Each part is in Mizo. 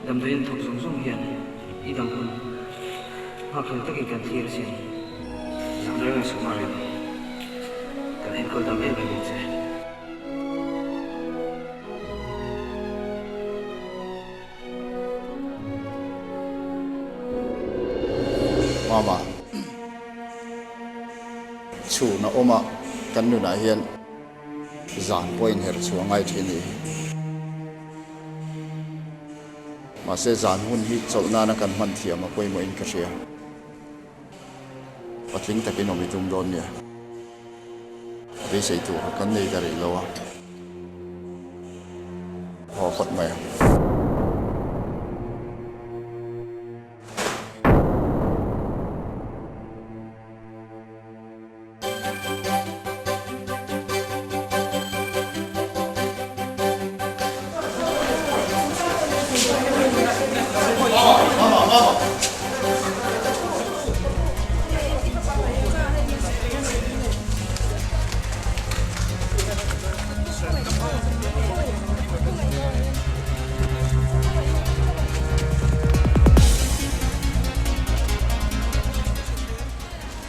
Damdawiin thawk zawng zawng hian i dam hun nghakhlel takin kan thlir asin. Zak reng reng suh Marin, kan enkawl dam em em ang che. Mama, chhun a awm a, kan nunah hian zan pawh a inher chhuah ngai thin a nih hi. Mahse zan hun hi chawlh nana kan hman thiam a pawimawhin ka hria. Patling takin awm i tum dawn nia. Beisei tur kan nei ta rih lo a. Haw phawt mai ang.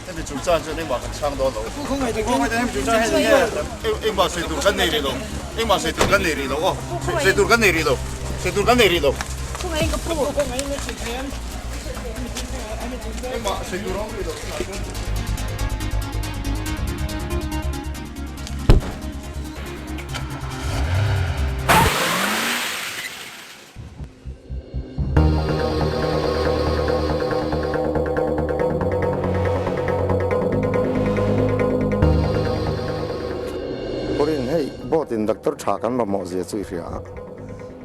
Hemi chungchang chuan engmah kan chhang dawn lo. Engmah sawi tur kan nei rih lo. Engmah sawi tur kan nei rih lo aw. Sawi tur kan nei rih lo. Sawi tur kan nei rih lo. Engmah sawi tur a awm rih lo. Purin, hei boat in doctor tha kan mamawh zia chu i hria a,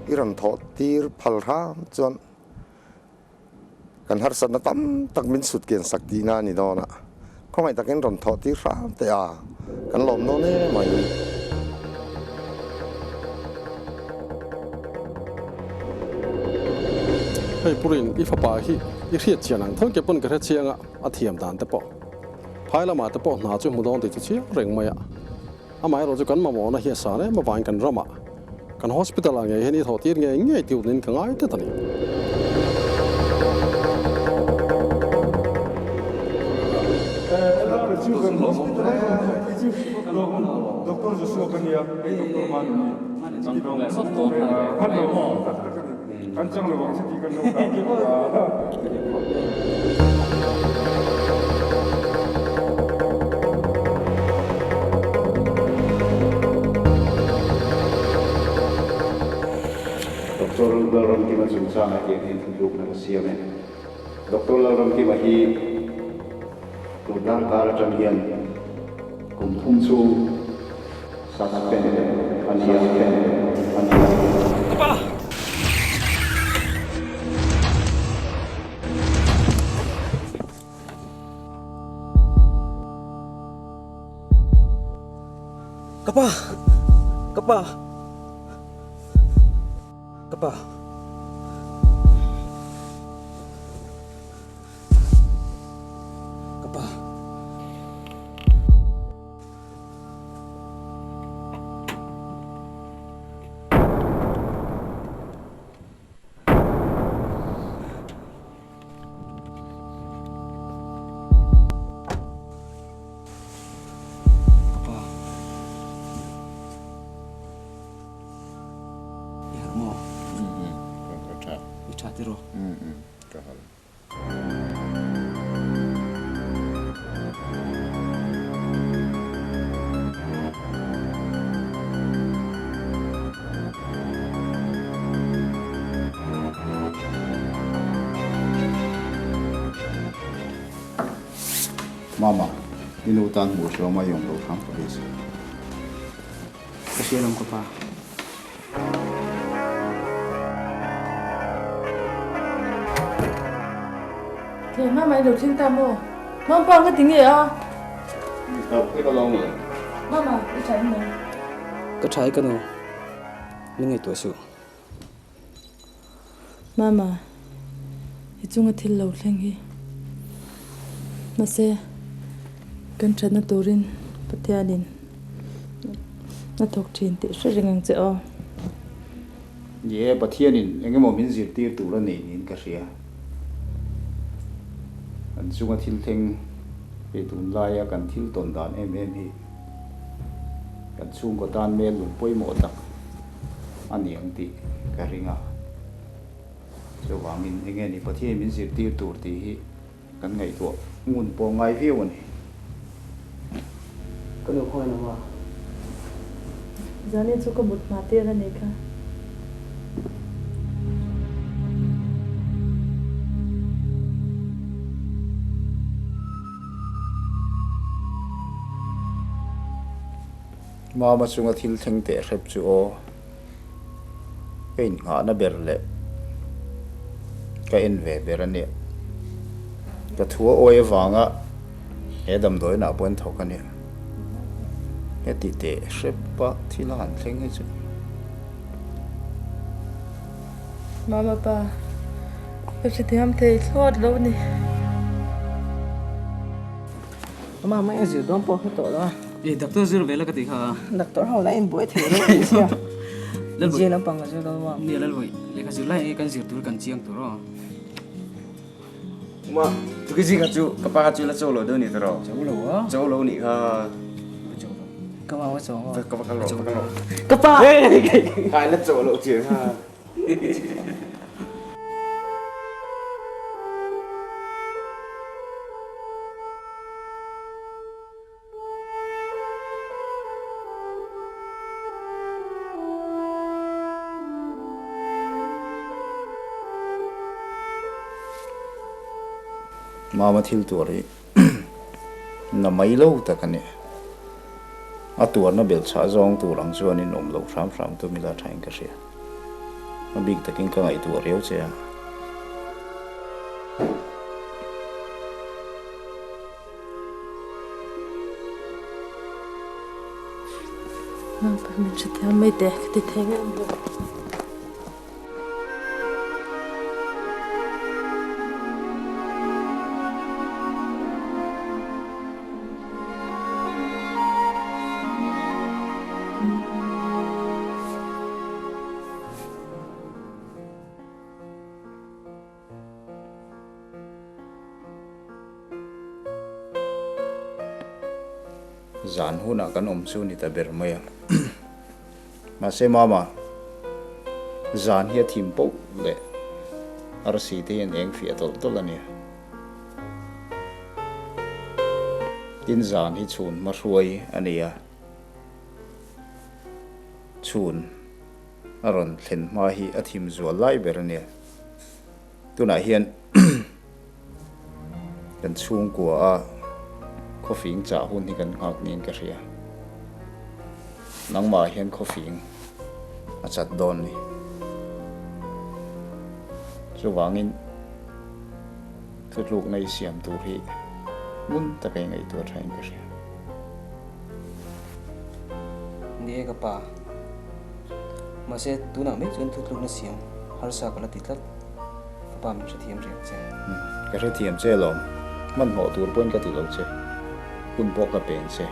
i rawn thawh tir phal hram chuan kan harsatna tam tak min sut kian sak tihna a ni dawn a, khawngaih takin rawn thawh tir hram teh a, kan lawm dawn em mai. Hei Purin, i fapa hi i hriat chian ang tho ke pawn ka hre chiang a, a thiam dan te pawh phai lamah te pawh hna chu hmu dawn tih chu chiang reng mai a, amaherawh chu kan mamawhna hi a san em avangin kan ramah Kan hospital ah ngei hian i thawh tir ngei ngei tih unin ka ngai tlat a ni. Doctor Lalramkima chungchangah hian hei thutlukna ka siam e. Doctor Lalramkima hi tun darkar atang hian kum thum chhung suspend a ni a, a ni a. Ka pa! Ka pa! Ka pa! Ka pa! Ka pa, i harh maw? Ka tha. I tha tiraw? Ka harh. Mama, i nu tan hmuh hriau mai awm lo hram ka beisei. Ka hria lawm ka pa. Thei mama i lo thleng ta maw? Mama pa nga ti nge a? Ka lo nge. Mama, i tha em mai? Ka tha e ka nu. Min ngaihtuah suh. Mama, i chunga thil lo thleng hi. Mahse, kan thatna turin Pathianin a thawk thin tih hre reng ang che aw. Ni e, Pathianin eng emaw min zirtir tur a nei niin ka hria. Kan chunga thil thleng hei tunlaia kan thil tawn dan em em hi kan chhungkaw tan mel lung pawimawh tak a ni ang tih ka ring a. Chuvangin eng nge ni Pathianin min zirtir tur tih hi Kan ngaihtuah ngun pawh ngai viau a ni. Ka nu khawi lo a. Zani chu ka mut hma tir a nih kha. Mama chunga thil thleng teh hrep chu aw. Ka innghahna ber leh ka en ve ber a nia. Ka thu a awi avanga he damdawiinah pawh an thawk a nia. Heti teh hrep a thil a han thleng hi chu. Mama pa, ka hrethiam thei thlawt lo ni. Mama i zir dawn pawh hre tawh lo a. E doctor zir ve la ka tih kha a. Doctor ho lah in buai thei reuh ang sia. Lalbawi. Lampang ka zir dawn maw? Nia Lalbawi, lehkha zir lai enge kan zir tur kan chiang tur aw. Uma, tuki zing kha chu ka pa kha chu la cho lo deuh ni tawh. Cho lo a. Cho lo nih kha. Ka cho lo. Ka pa ka cho maw? Ka va kal rawh, va kal rawh. Ka pa! Kai la cho lo chiang ha. Mama thil tuar hi na mai lo tak a ni. A tuarna belhchhah zawng tur ang chuanin awm loh hram hram tum ila thain ka hria. A bik takin ka ngaihtuah riau che a. Naupang min hrethiam mai teh ka ti thei ngei bawk. Zan hunah kan awm chu ni ta ber mai a. Mahse mama, zan hi a thim poh leh arsi te hian eng fiah tawlh tawlh a nia. Tin zan hi chhun hmahruai a ni a, chhun a rawn thlen hma hi a thim zual lai ber a nia. Tunah hian kan chhungkua a khawfing chah hun hi kan nghak niin ka hria. Nangmah hian khawfing a chat dawn ni. Chuvangin thutlukna i siam tur hi ngun taka i ngaihtuah thain ka hria. Ni e ka pa. Mahse tunah mai chuan thutlukna siam harsa ka la ti tlat. Ka pa min hrethiam riang che. Ka hrethiam che alawm. Hmanhmawh tur pawhin ka ti lo che. Hun pawh ka peng che.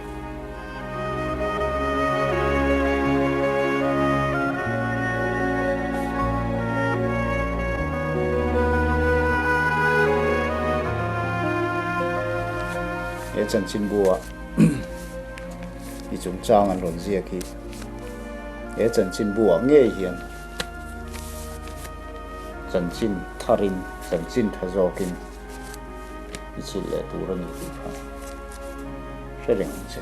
He chanchinbu ah i chungchang an rawn ziak hi he chanchinbu ah ngei hian chanchin tharin chanchin tha zawkin i chhilh leh tur a ni tih kha hre reng ang che.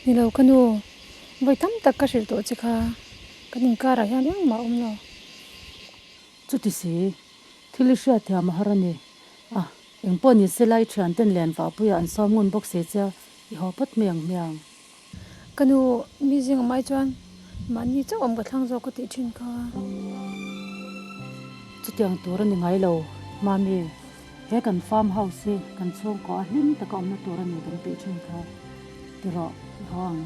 Ni lo ka nu, vawi tam tak ka hrilh tawh che kha, kan inkarah hian engmah a awm lo. Chuti si, thil i hriatthiam a har a ni. A, engpawh ni se lai thian ten len vahpuiah an sawm ngun bawk si che, i haw phawt mai ang hmiang. Ka nu, mi zing awm ai chuan mahni chauh awm ka thlang zawk ka tih thin kha. Chutiang tur a ni ngai lo, Mami. He kan farm house hi kan chhungkaw a hlim taka awmna tur a ni kan tih thin kha ti rawh i haw ang.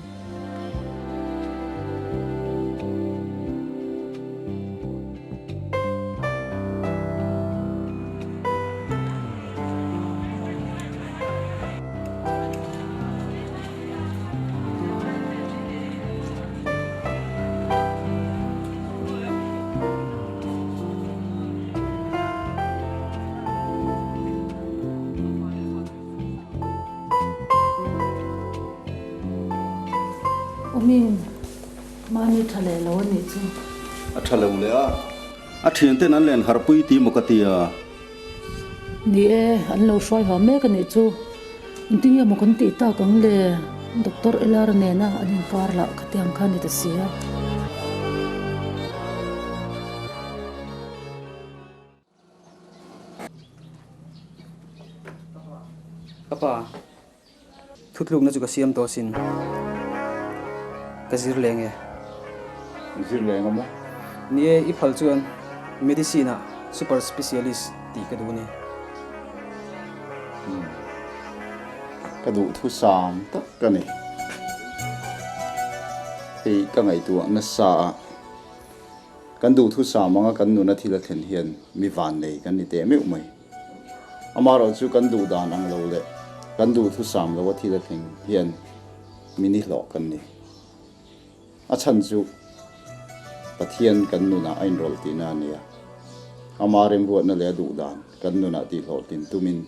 leh lo a nih chu. A tha lo leh a, a thianten an len harpui ti maw ka ti a. Ni e, an lo hruai haw mek a nih chu. Engtinge maw kan tih tak ang le? Doctor Elara nena an inkar lah khatiang kha a ni ta si a. Ka pa, thutlukna chu ka siam tawh asin. Ka zir leng e. Zir leng a maw? Ni e, i phal chuan medicine ah super specialist tih ka duh a ni. Umm, ka duh thusam tak a ni. Hei ka ngaihtuah nasa a. Kan duhthusam anga kan nuna thil a thlen hian mi vannei kan ni teh meuh mai. Amaherawhchu kan duh dan ang lo leh kan duhthusam loa thil a thleng hian mi nihlawh kan ni. A chhan chu Pathian kan nunah a inrawlh tihna a ni a. Ama remruatna leh a duh dan kan nunah tihhlawhtlin tumin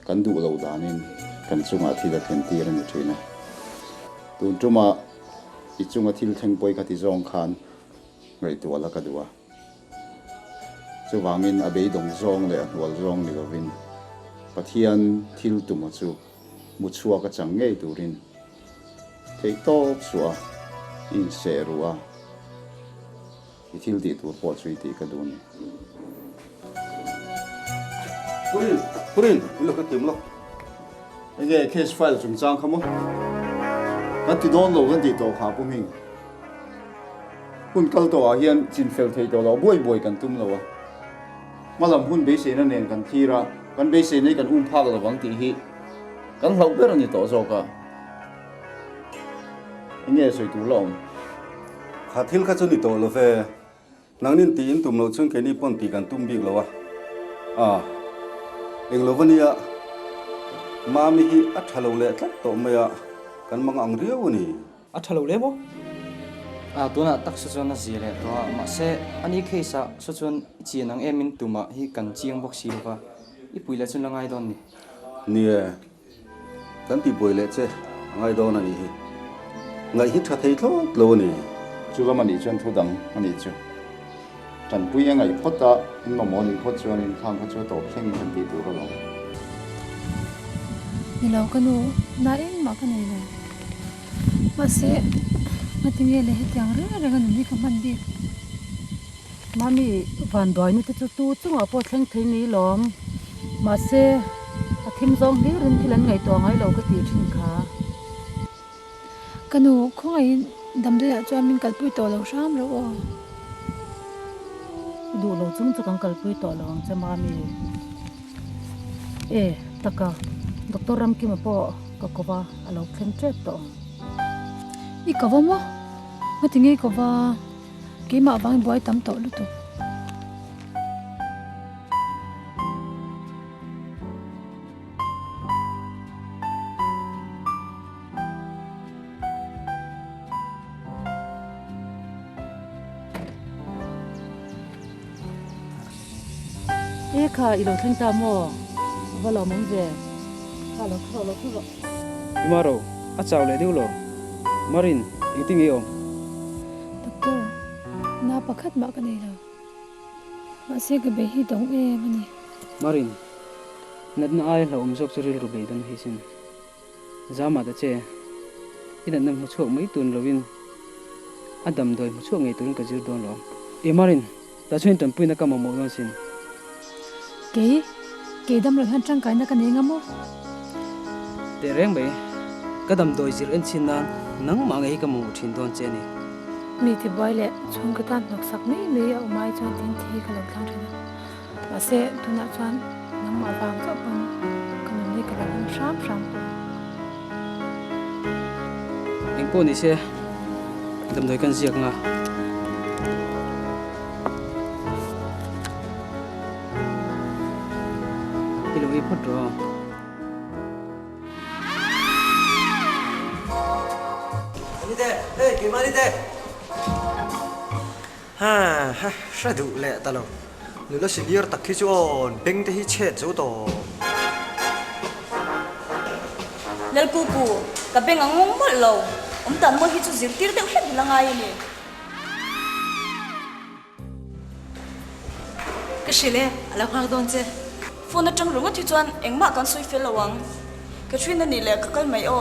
kan duh loh danin kan chungah thil a thlen tir a ni thin a. Tun tuma i chunga thil thleng pawi kha ti zawng khan Ngaihtuah la ka duh a. Chuvangin a beidawng zawng leh a hnual zawng ni lovin Pathian thil tuma chu hmu chhuak a chang ngei turin theihtawp suah a, i inseh ruh a, i thil tih tur pawh chu i tih ka duh a ni. Purin, Purin, i lo hrethiam lawk. Enge case file chungchang kha maw? Kan ti dawn lo kan tih tawh kha Pu Hming. Hun kal tawhah hian chin fel thei tawh lo, buai buai kan tum lo a. Hmalam hun beiseina nen kan thlir a, kan beiseina hi kan um phak lo vang tih hi kan hlauh ber a ni tawh zawk a. Enge sawi tur la awm? Kha thil kha chu ni tawh lo ve. Nangnin tih in tum loh chuan keini pawn tih kan tum bik lo a. Ah, eng lo va nia, Mami hi a tha lo leh tlat tawh mai a, kan mang ang riau a ni. A tha lo le maw? Ah, tunah tak saw chuan a zia leh tawh a, mahse ani case ah saw chuan i chian ang em in tumah hi kan chiang bawk si lova, i pui leh chuan la ngai dawn ni. Ni e, Kan ti buai leh che a ngai dawn a nih hi. Ngaih hi tha thei thlawt lo a ni. Chu lam a nih chuan thu dang a nih chu. Tanpui a ngaih phawt a, in mamawh a nih phawt chuanin khang kha chu a tawp thlengin kan tih tur alawm. Ni lo ka nu, na engmah ka nei lo. Mahse, ngatinge le hetiang reng reng a nun hi ka hman bik. Mami, vanduaina te chu tu chungah pawh thleng thei ni lawm. Mahse, a thim zawng hlirin thil an ngaihtuah ngai lo ka tih thin kha. Ka nu, khawngaihin damdawiah chuan min kalpui tawh lo hram rawh aw. I duh lo chung chu kan kalpui tawh lo ang che Mami. E, taka, Doctor Ramkima pawh ka ko va, a lo thleng tep tawh ang. I ko va maw? Ngatinge i ko va? Keimah vang buai tam tawh lutuk. E kha i lo thleng ta maw? A va lawmawm ve. Kha lo thu rawh, lo thu rawh. Imaro, a chau leh deuh lo. Marin, engtin nge i awm? Doctor, na pakhat mah ka nei lo. Mahse ka bei hi dawng em a ni. Marin, natna aia hlauhawm zawk chu rilru bei dawn hi sin. Zama ta che, i natna hmu chhuak mai tun loin a damdawi hmu chhuak ngei turin ka zir dawn lo. E Marin, tah chuan tanpuina ka mamawh dawn sin. Kei, kei damlo hian tangkaina ka nei ngam aw. Teh reng mai, ka damdawi zir en chhin nan nangmah ngei hi ka mamawh thin dawn che a ni. Mi tibuai leh chhungkaw tan hnawksak mai mai a awm ai chuan tin thi ka lo thlang thin a. Mahse, tunah chuan nangmah vang chauh pawn ka nun hi ka lo awm hram hram tawh ang. Eng pawh ni se, damdawi kan ziak nga. I lo ei phawt rawh. Anite, hey keimah Anite! Ha ha, hre duh leh ta lo. Nula senior tak hi chu aw, beng te hi chhet zo tawh. Lalkuku, ka beng a ngawng mawlh lo. Awm dan mawi hi chu zirtir deuh hlek ila ngai a ni. Ka hrilh e, a lo nghak dawn che. Phone atang ringawt hi chuan engmah kan sawi fel lo ang. Catherine a nih leh ka kal mai aw.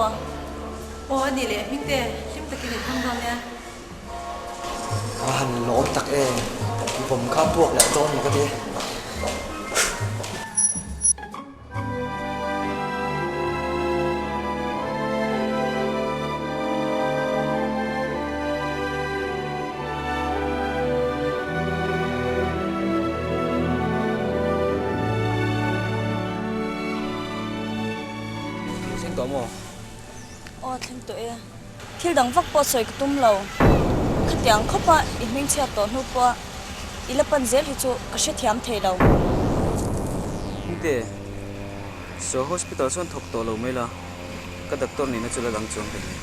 Aw a nih leh Hmingte, hlim takin i thang dawn nia. A han lawm tak e, bawm kha puak leh dawn maw ka ti. Thleng tawh maw? Aw thleng tawh e. Thil dang vak pawh sawi ka tum lo. Khatiang khawpa i hmingchhiat tawh hnu pawha i la pan zel hi chu ka hrethiam thei lo. Hmingte, saw hospital sawn thawk tawh lo mai la, ka doctor nihna chu la dang chuang hle mai.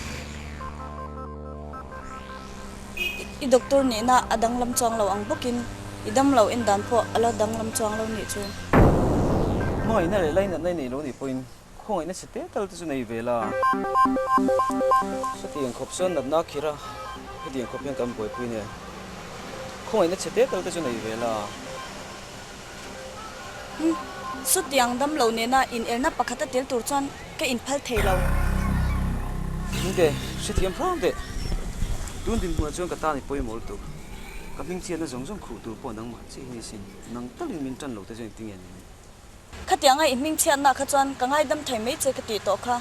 I doctor nihna a danglam chuang lo ang bawkin i damlo en dan pawh a la danglam chuang lo nih chu. Hmangaihna leh lainatna i neih lo nih pawhin Khawngaihna chhe te tal te chu nei ve la. Sawtiang khawp chuan natna a khir a, hetiang khawp hian kan buaipui nia. Khawngaihna chhe te tal te chu nei ve la. Umm, sawtiang damlo nena inelna pakhat a tel tur chuan ka inphal thei lo. Hmingte, hrethiam hram teh. Tun dinhmunah chuan ka tan i pawimawh lutuk. Ka hmingchhiatna zawng zawng khuh tur pawh nangmah chiah hi ni sin. Nang talin min tan lo te chuan engtin nge ni ang? Khatianga i hmingchhiatna kha chuan ka ngaidam thei mai che ka tih tawh kha.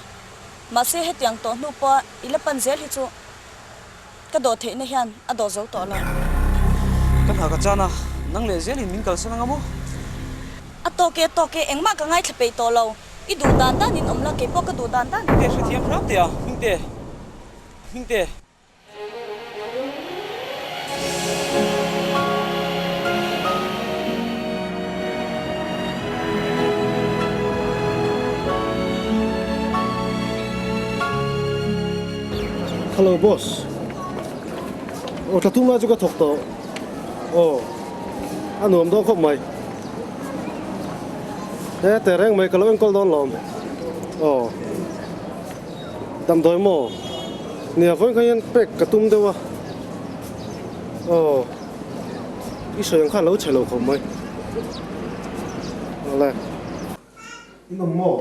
Mahse hetiang tawh hnu pawha i la pan zel hi chu ka dawh theihna hian a dawh zo tawh lo. Ka hna ka chan a, nang leh zelin min kalsan anga maw? A tawk e, a tawk e, engmah ka ngaithla peih tawh lo. I duh dan danin awm la, keipawh ka duh dan danin awm ang. Hrethiam hram teh a, Hmingte, Hmingte. Hello boss. Aw thla thum lai chu ka thawk tawh. Aw a nuam dawn khawp mai. He teh reng mai ka lo enkawl dawn lawm. Aw. Damdawi maw? Nia vawiin kha hian pek ka tum deuh a. Aw, i sawi ang kha a lo chhe lo khawp mai. Awle. In awm maw?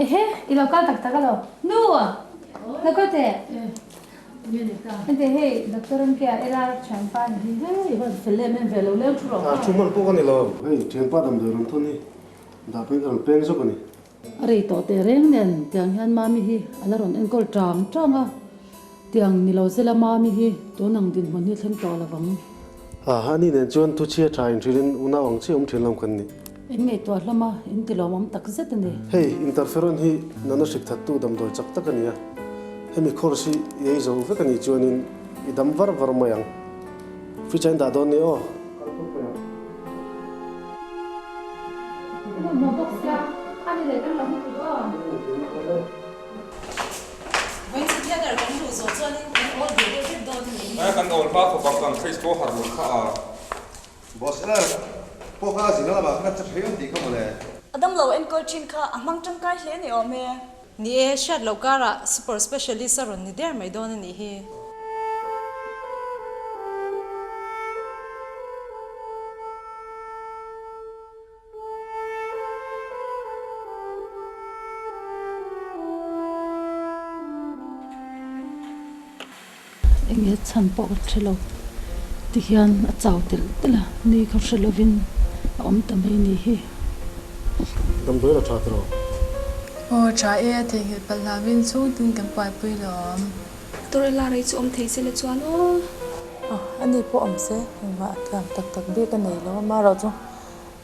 Ehe, i lo kal tak tak alo. Nu! Lo kal teh. Hente hei Doctor Ramkia LR thianpa ni hi. Hei, i van fel em em ve lo leng thu rawh. A thu hman pawh ka ni lo. Hei thianpa damdawi rawn thawn hi dah pawhin ka rawn peng zawk a ni. A rei tawh teh reng nen tiang hian Mami hi a la rawn enkawl tang tang a, tiang ni lo zela Mami hi tun ang dinhmun hi thleng tawh lo vang. A, ani nen chuan thuchhia tha inhrilhin unau ang chiah awm thin lam kan ni. In ngaihtuah hlawm a, in ti lawmawm tak zet a ni. Hei, interferon hi nana hrik thattu damdawi chak tak a ni a, hemi course hi i ei zo vek a nih chuanin i dam var var mai ang. Fridge ah in dah dawn nia aw. Kal phawt mai ang. Kan awl hma khawp ang kan face pawh har lo kha a. Boss er pawh kha a zin lamah khan a che hreng tih kha mawle. A damlo enkawl thin kha a hmang tangkai hle ni awm e. Ni e, hriat loh karah super specialist a rawn ni der mai dawn a nih hi. Enge chhan pawh ka hre lo ti hian a chau telh telh a, ni kha hre lovin a awm ta mai ni hi. Damdawi la tha tiraw? Aw tha e, a theihnghilh palh hlauhin chhungtin kan buaipui lawm. Torella rei chu awm thei se la chuan aw. A ni pawh awm se, engmah a thiam tak tak bik a nei lo a, amaherawh chu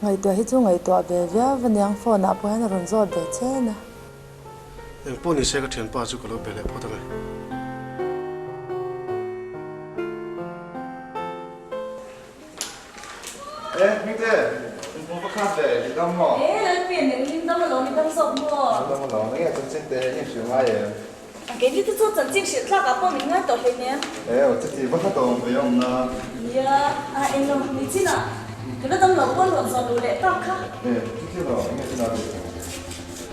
ngaihtuah hi chu ngaihtuah ve viau aniang phone ah pawh hian a rawn zawt ve chen a. Eng pawh ni se ka thianpa chu ka lo be leh phawt ange. E, Hmingte, in hmu va khat ve, i dam maw? E, Lalpian, engin dam alawm, i dam zawk maw? Dam alawm, enge chanchin te i inhrilh ngai em? A keini te chu chanchin hrilh tlak ah pawh min ngai tawh hlei nen. E aw chuti va hla tawh awm ve awm na. Nia, a englo ni chin ah tuna dam lo pawn rawn zawh duh leh tak kha. E chuti lo enge chin ah duh thei.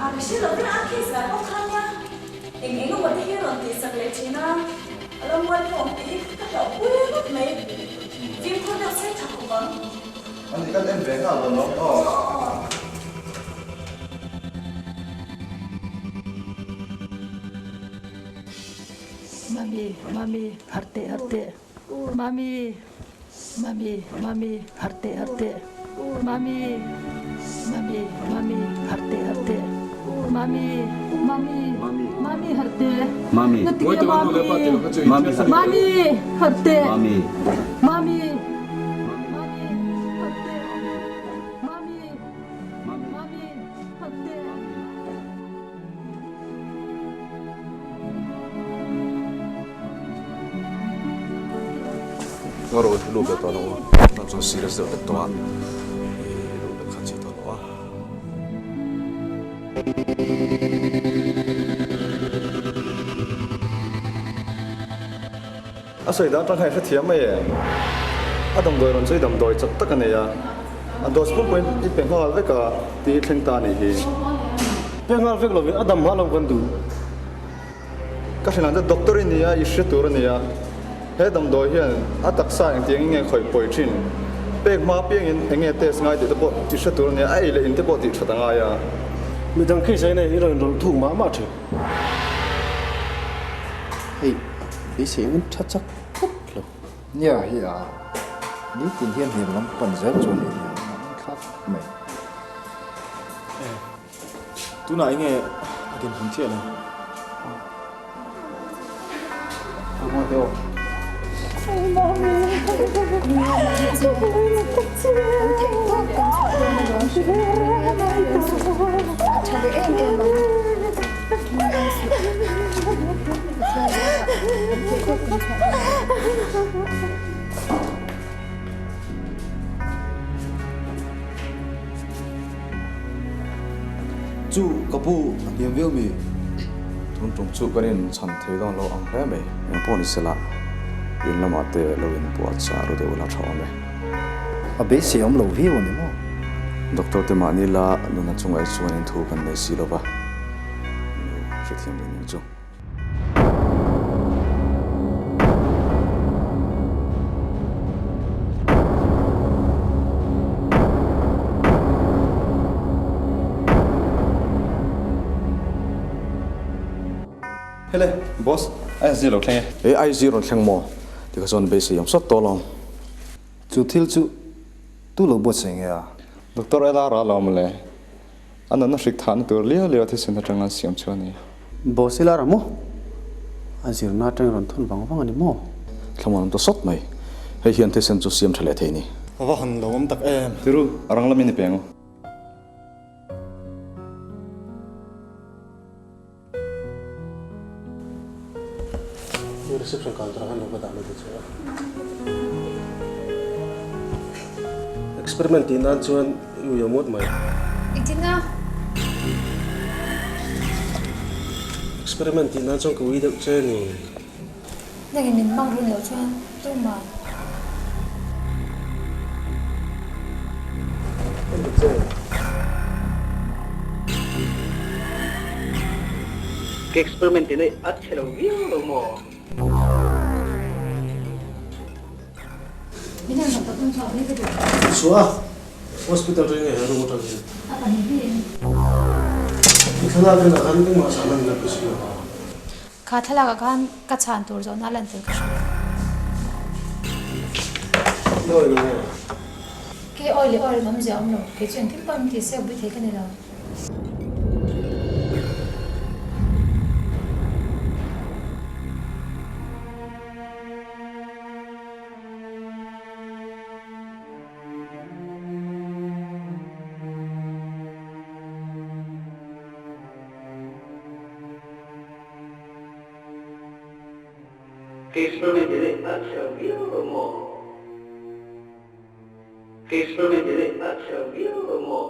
A ka hre lo vek a case ngai bawk kha nia eng eng emaw te hi rawn tih sak leh thin a, a lo mual pawh awm tih hi ka hlauh pui ngawt mai. Fimkhur deuh se tha khawp ang. Ani kan en ve nghal dawn lo aw. Mami, mami, harh teh, harh teh. Mami, mami, mami, harh teh, harh teh. Mami, mami, mami, harh teh, harh teh. Mami, mami, mami, harh teh. Mami, mami, mami, harh teh. Mami, mami, mami, harh teh. Mami, mami, harh teh. Nga rawh lut leh tawh lo a, tah chuan serious deuh hlek tawh a, i lut leh kha chi tawh lo a. A sawi dan atang khan i hrethiam mai em? A damdawi rawn chu i damdawi chak tak a nei a, a dose pum pawhin i pe nghal vek a tih i thleng ta a nih hi. Pe nghal vek lovin a dam hma lo kan duh. Ka hrilh ang chu doctor i ni a, i hre tur a ni a. He damdawi hian a taksa engtiangin nge khawih pawi thin? Pek hma apiangin eng nge test ngai tih te pawh i hre tur a ni a, a ei leh in te pawh tih that a ngai a. Midang case ah hian i rawn rawlh thuk mah mah thin. Hei, beisei ang tha chak phawt lo. Nia hi a, nitin hian hniam lam pan zel chu a nih hi a, an thlak mai. E, tunah enge a dinhmun chiah lo? Chu ka pu a hniam viau mi? Tun tum chu kan in chhan thei dawn lo ang hle mai. Eng pawh ni sela, in lamah te lo in buatsa ru deuh la tha awm e. A beisei awm lo viau a ni maw? Doctor te mahni la nuna chungah hi chuan in thu kan nei si lova, min lo hrethiam reng ang chu. Hele, boss, ISG lo thleng e. E, ISG rawn thleng maw? Tikha chuan beisei awm sawt tawh lo. Chu thil chu tu lo buatsaih nge a? Doctor Ela ral a awm le. A nunna hrik thahna tur liau liau thisen atanga an siam chu a ni. Boss ila ra maw? A zirna atangin rawn thawn vang vang a ni maw? Thlamuan awm ta sawt mai. Hei hian thisen chu siam tha leh thei ni. A va han lo awm tak em? Tiru, a rang lamin i peng u. Reception counter ah khan lo va dah mai ta che a. Experiment tih nan chuan i ui awm ngawt mai. Engtin a? Experiment tih nan chuan ka ui deuh che ni. Nangin min hmang run loh chuan tumah. Ka experiment tih na a chhe lo viau lo maw? Min han rawn tak chhuak mai ka duh. Chhuah a, hospital ring nge he room atang hian. A pahnih hi eng? I thlalak enah khan engmah chhan a ni la pe si lo a. Kha thlalak ah khan ka chhan tur zawhna lan tel ka hre lo. I awi lo nge? Kei awi leh awi rin awmzia a awm lo. Kei chu engtin pawh an ti se bui thei ka ni lo. Experiment hi a chhe viau lo maw? Experiment hi a chhe viau lo maw?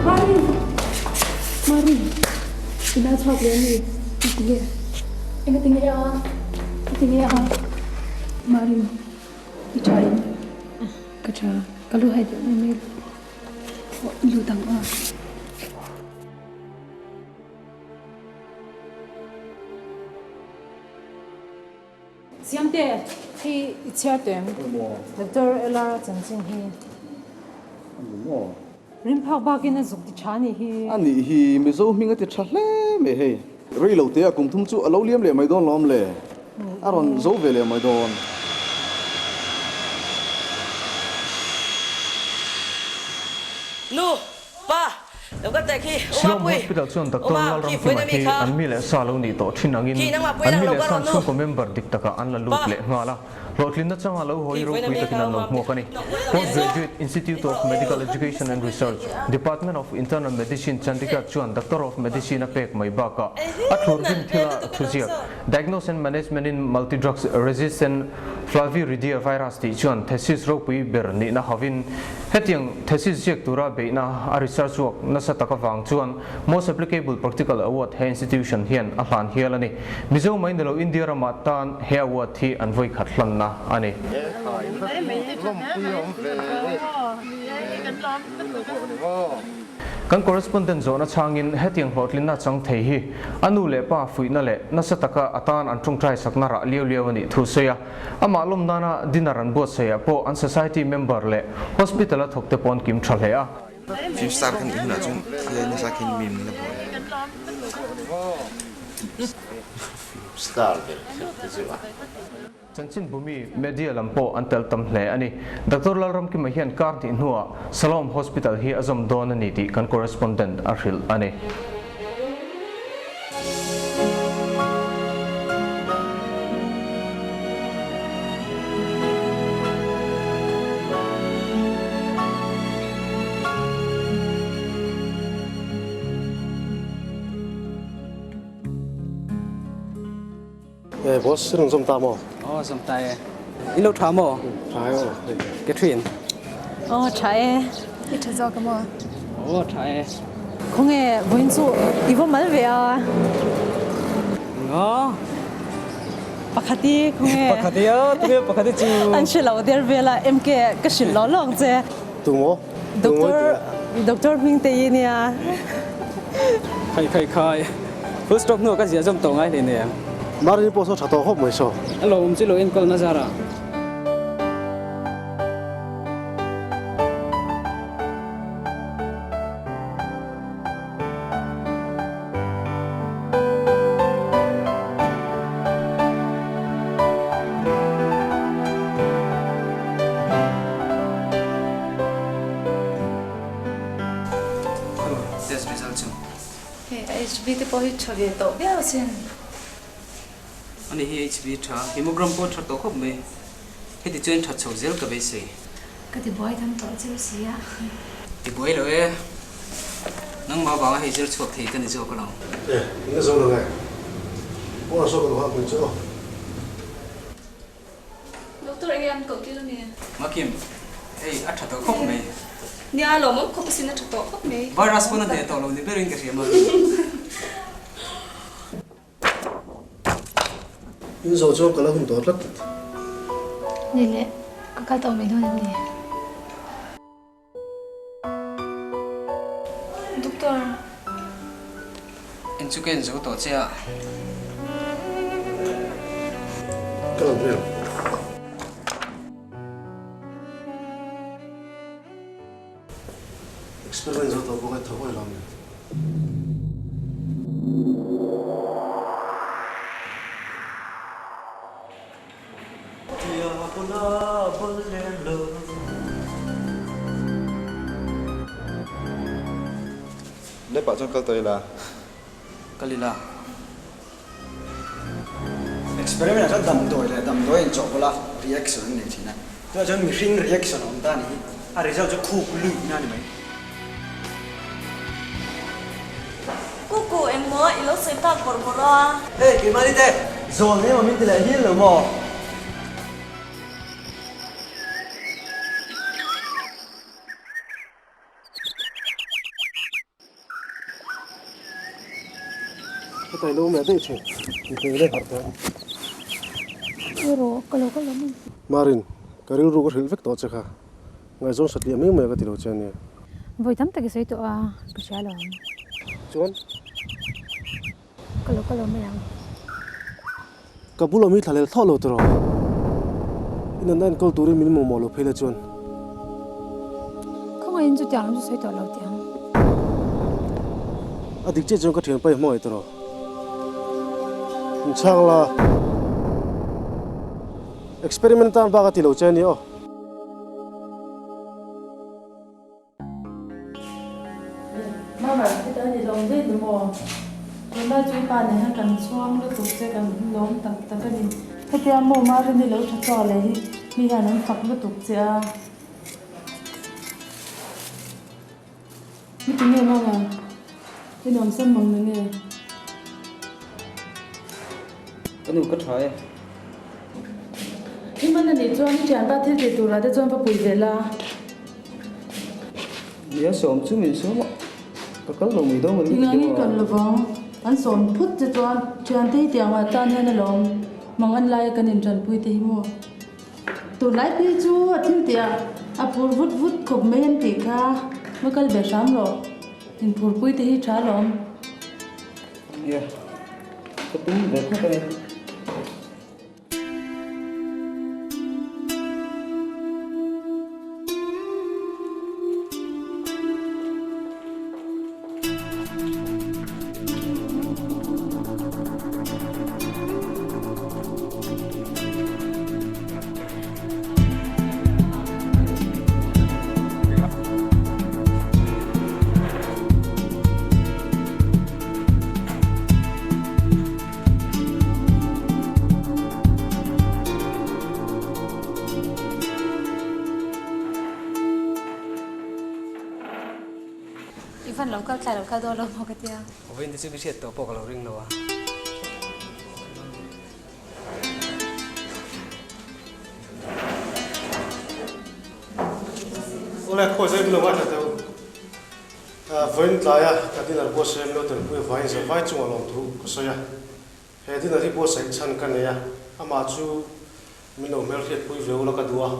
Mari! Mari! I nau chhuak leh a ni. Engtinge? Engatinge a? Engatinge a? Mari, i tha em? Ka tha. Ka lu hai deuh mai mai. Aw, i lut ang a. I chhiar teh em? Doctor LR a chanchin hi. A ni maw? Rim phak bakin a zuk ti tha a nih hi. A nih hi, Mizo hming a ti tha hle mai hei. Rei lo te a kum thum chu a lo liam leh mai dawn lawm le. A rawn zo ve leh mai dawn. Nu, pa, lo ka teh khi, U Silawm Mapui, Hospital chuan U Doctor Ma, khi Lalramkima fuin a mi hi kha. an mi leh sa lo nih tawh thin angin Khi nangmah pui an lang mi lo leh ka san rawn nu. chhungkaw member dik takah an la lut Pa. leh nghal a. Hlawhtlinna changa lo hawi Khi fuin a ropui mi takin kha, an U lo Mapui. hmuak a ni. Postgraduate Institute of Medical Education and Research, Department of Internal Medicine, Chandigarh chuan Doctor of Medicine a pek mai bakah a thlur rim thila thuziak Diagnose and Management in Multidrugs Resistant Flaviviridae Virus tih chuan thesis ropui ber nihna hovin hetiang thesis ziak tura beihna a research work nasa tak avang chuan Most Applicable Practical Award he institution hian a hlan hial a ni. Mizo mai nilo India ramah tan he award hi an vawi khat hlanna a ni. Kan correspondent zawhna chhangin hetiang hlawhtlinna chang thei hi a nu leh pa fuihna leh nasa taka a tan an tawngtai sakna rah liau liau a nih thu sawi a. Amah lawm nana dinner an buatsaihah pawh an society member leh hospital a thawkte pawh an kim tha hle a. Film star kan nih hunah chuan thil ai nasa khin mi min la buai. Film star ber kher te chu a. Chanchinbumi media lam pawh an tel tam hle a ni. Doctor Lalramkima hian kar hnih hnuah Salom Hospital hi a zawm dawn a ni tih kan correspondent a hrilh a ni. E boss i rawn zawm ta maw? Aw zawm ta e. I lo tha maw? Tha e aw. Catherine. Aw tha e. I tha zawk a maw? Aw tha e. Khawnge vawiin chu i va mal ve a? Enga? Pakhati khawnge? Pakhati a, tunge pakhati chu? An hre lo der vel a, MK ka hrilh lawk lawk che. Tu maw? Doctor Doctor Hmingtei nia. Khai khai khai. Full stop hnuah ka ziah zawm tawh ngai hle nia. Marini pawh saw tha tawh khawp mai saw. A lo awm chu lo enkawl na zar ah. Test result chu. Hei HB te pawh hi tha ve tawh viau asin. Ani hi HB tha, hemogram pawh tha tawh khawp mai. Heti chuan tha chho zel ka beisei. Ka ti buai tam tawh cheu si a. Ti buai lo e. Nangmah vanga hei zir chhuak thei ka ni zawk alawm. E, in la zo lo nge? Pawh zawk lo hak mai chu aw. Doctor enge an koh tir a ni? Makim, hei a tha tawh khawp mai. Nia, lawmawm khawp asin a tha tawh khawp mai. Virus pawn a hneh tawh lo ni berin ka hria maw? In zawh chuan ka la hun tawh tlat. Ni le, ka kal tawh mai dawn em ni? Doctor. En chu ka en zo tawh che a. Ka lo hmel. Experiment zo tawh bawk e, tho hawi lo ni. Lep ah chuan kal tawh ila. Kal ila. Experiment ah chuan damdawi leh damdawi a inchawhpawlh a, reaction an nei thin a. Tunah chuan mihring reaction a awm ta a nih hi. A result chu khuk luihna a ni mai. Kuku engmaw i lo sawi tak bawrh bawrh a? Hey keimahni te, zawl emaw min ti leh hial lo maw? Ka lo meh daih thin, inpeih leh harh tawh. Rawh, ka lo kal awm ang. Marin, ka rilru ka hrilh vek tawh che kha. Ngaihzawn satliah mai mai ka ti lo che ania. Vawi tam tak i sawi tawh a, ka hria lo ang. Chuan? Ka lo kal awm mai ang. Ka bul awm hi thla lel thlawh lo tawh rawh. In an enkawl turin min mamawh lo phei la chuan. Khawngaihin chutiang lam chu sawi tawh lo teh ang. A dik chiah chuan ka thianpa i hmangaih tawh rawh. In chhang la. Experiment atan bak a ti lo che a ni aw. Mama, heta ni lawm daih ni maw? Tunlai chu i pa nen hian kan chhuang lutuk che, kan lawm tak tak a ni. Hetia maw Marini lo tha chhuak leh hi mi hian an fak lutuk che a. Mi tinge Mama, i nuamsam mang na nge? Ka nu ka tha e. I hman anih chuan i thianpa thil tih turah te chuan va pui ve la. Nia sawm chu min sawm a, ka kal lo mai dawn ka ni Engah nge kal lovang, an sawm phut che chuan thiante hi tiang ah tan hian alawm mang an laia kan intanpui te hi maw. Tunlai phei chu a thil tih ah a phur vut vut khawp mai an tih kha, va kal ve hram rawh, inphurpui te hi tha alawm. Nia, ka tum ve khawp a ni. I van lo kal tlai lo kal dawn lo maw ka tia. Vawiin te chu ka hriat tawh pawh ka lo ring lo a. Awle khawi zai min lo ngaithla teh u. Vawiin tlaia ka dinner buatsaih an lo telpui avangin zavai chungah lawmthu ka sawi a. He dinner hi buatsaih chhan ka nei a, amah chu min lo hmelhriatpui ve ula ka duh a.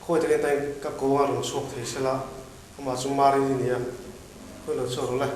Khawi takin tain ka kawng a rawn chhuak thei sela, amah chu Marin i ni a, khawi lo chhuak rawh le.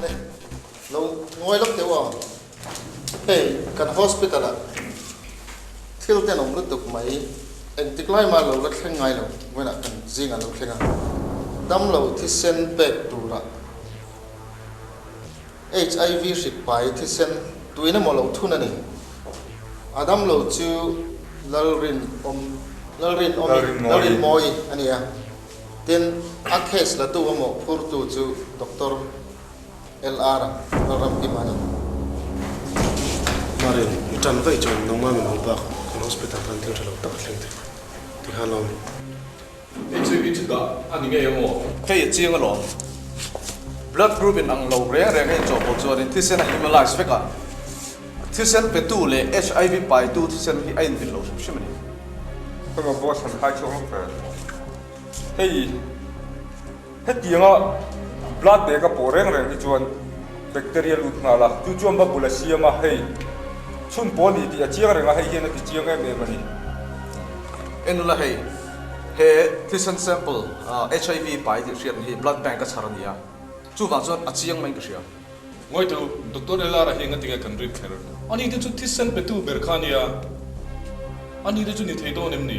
Le, lo ngawi lawk teuh ang. Hei, kan hospital ah thil ten awm lutuk mai, engtik lai mah lo la thleng ngai lo, vawiinah kan zingah lo thleng a, damlo thisen pek turah HIV hrik pai thisen tuin emaw lo thun a ni. A damlo chu Lalrin awm Lalrin awmi Lalrin Mawi a ni a, tin a case latu emaw phurtu chu Doctor LR Lalramkima a ni. Marin, i tan vaih chuan nangmah min haw bak kan hospital tan thil tha lo tak a thleng thei tikhan lo a ni. HIV chu dah a ni ngei ang aw. Hei a chiang alawm. Blood group in ang lo reng reng a inchawhpawlh chuanin thisen a hemolyze vek a, thisen petu leh HIV paitu thisen hi a inmil lo hrim hrim a ni. Hema boss han khai chhuak lawk ve. Hei hetianga blood bag a pawh reng reng hi chuan bacteria lut nghal a, chu chuan bubble a siam a, hei chhun pawh a ni tih a chiang reng a, hei hian a ti chiang em em a ni. Enula hei. He thisen sample HIV pai tih hriatna hi blood bank a chhar a ni a, chuvang chuan a chiang maiin ka hria. Ngawitu, Doctor Elara hi engatinge kan rin kher? Ani te chu thisen petu ber kha a nia, ani te chu ni thei dawn em ni?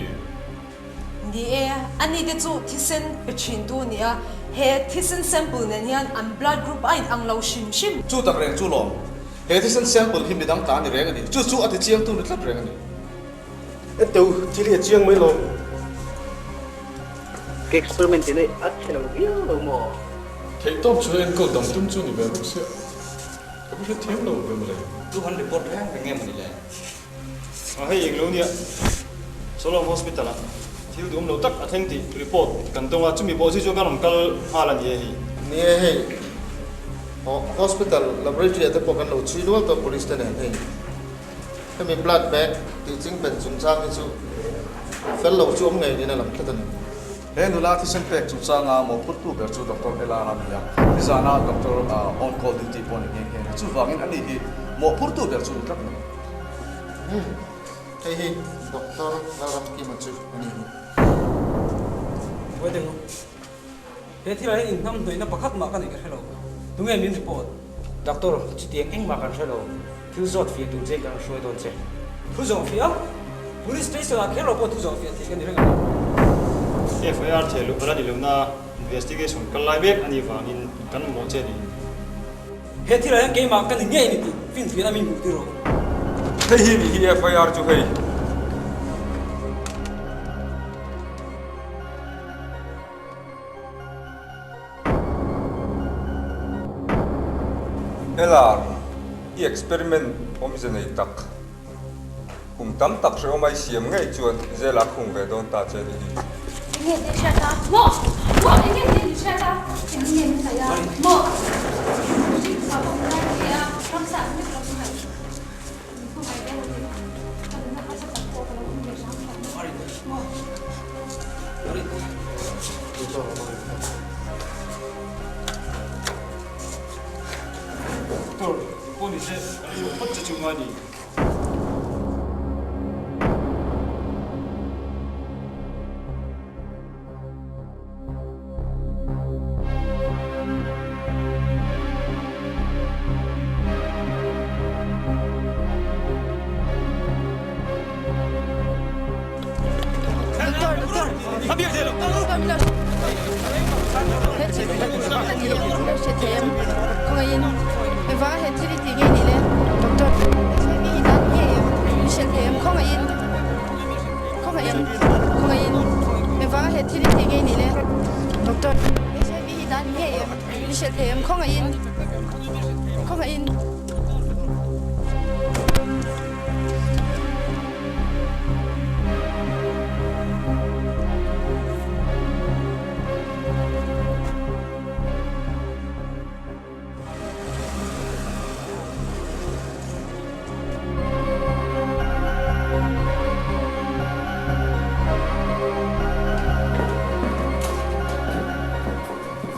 Ni e, ani te chu thisen pe thintu a ni a, he thisen sample nen hian an blood group a inang lo hrim hrim. Chu tak reng chu lawm, he thisen sample hi midang ta a ni reng a ni, chu chu a ti chiangtu ni tlat reng a ni. Enteu, thil hi a chiang mai lo. Ka experiment in a chhe lo viau lo maw? Theihtawp chu enkawl dam tum chu ni ve bawk sia, ka va hrethiam lo ve mawle. Chu han report reng reng em a ni le? A hei eng lo nia, Solom Hospital ah thil duhawm lo tak a thleng tih report kan dawng a, chumi pawh zui chuan kan rawn kal nghal a ni e hei. Ni e hei, Hospital laboratory ah te pawh kan lo chhui nual tawh police te nen hei. Hemi blood bag tih chingpen chungchang hi chu fel lo chu awm ngei niin a lang tlat a ni. He nula thisen pek chungchanga mawhphurtu ber chu Doctor Ella a ni a, nizana Doctor on call duty pawh a ni nghe nghe a ni. Chuvangin ani hi mawhphurtu ber chu a ni tlat mai. Umm, hei hi Doctor Lalramkima chu a ni hi. Wait eng u. He thilah hian inhnamhnawihna pakhat mah ka neih ka hre lo. Tunge min report? Doctor, chutiang engmah kan hre lo. Thil zawt fiah tur che kan rawn hruai dawn che. Thu zawh fiah? Police station ah kher lo pawh thu zawh fiah thei ka ni reng ang. FIR theh luh ala ni lo na investigation kal lai mek a nih vangin kan mamawh che a ni. He thilah hian keimah ka ni ngei ni tih finfiahna min hmuh tir rawh. Hei hi nih hi FIR chu hei. LR, I experiment awmze nei tak, kum tam tak hrehawm a i siam ngei chuan zela khung ve dawn ta che nih hi. Enge ni hriat a? Maw? Maw? Enge ni hriat a? Eng nge ni saih a? Maw? Mihring chhuah pawh ka lai hle a, ramsa ang vek lo ka ngaih. Min khawngaih deuh a ni. Ka nuna harsa tak pawh ka lo awm ve hram hram a. Maw? Doctor, pawh ni se, kan hmuh phawt che chu ngai ni.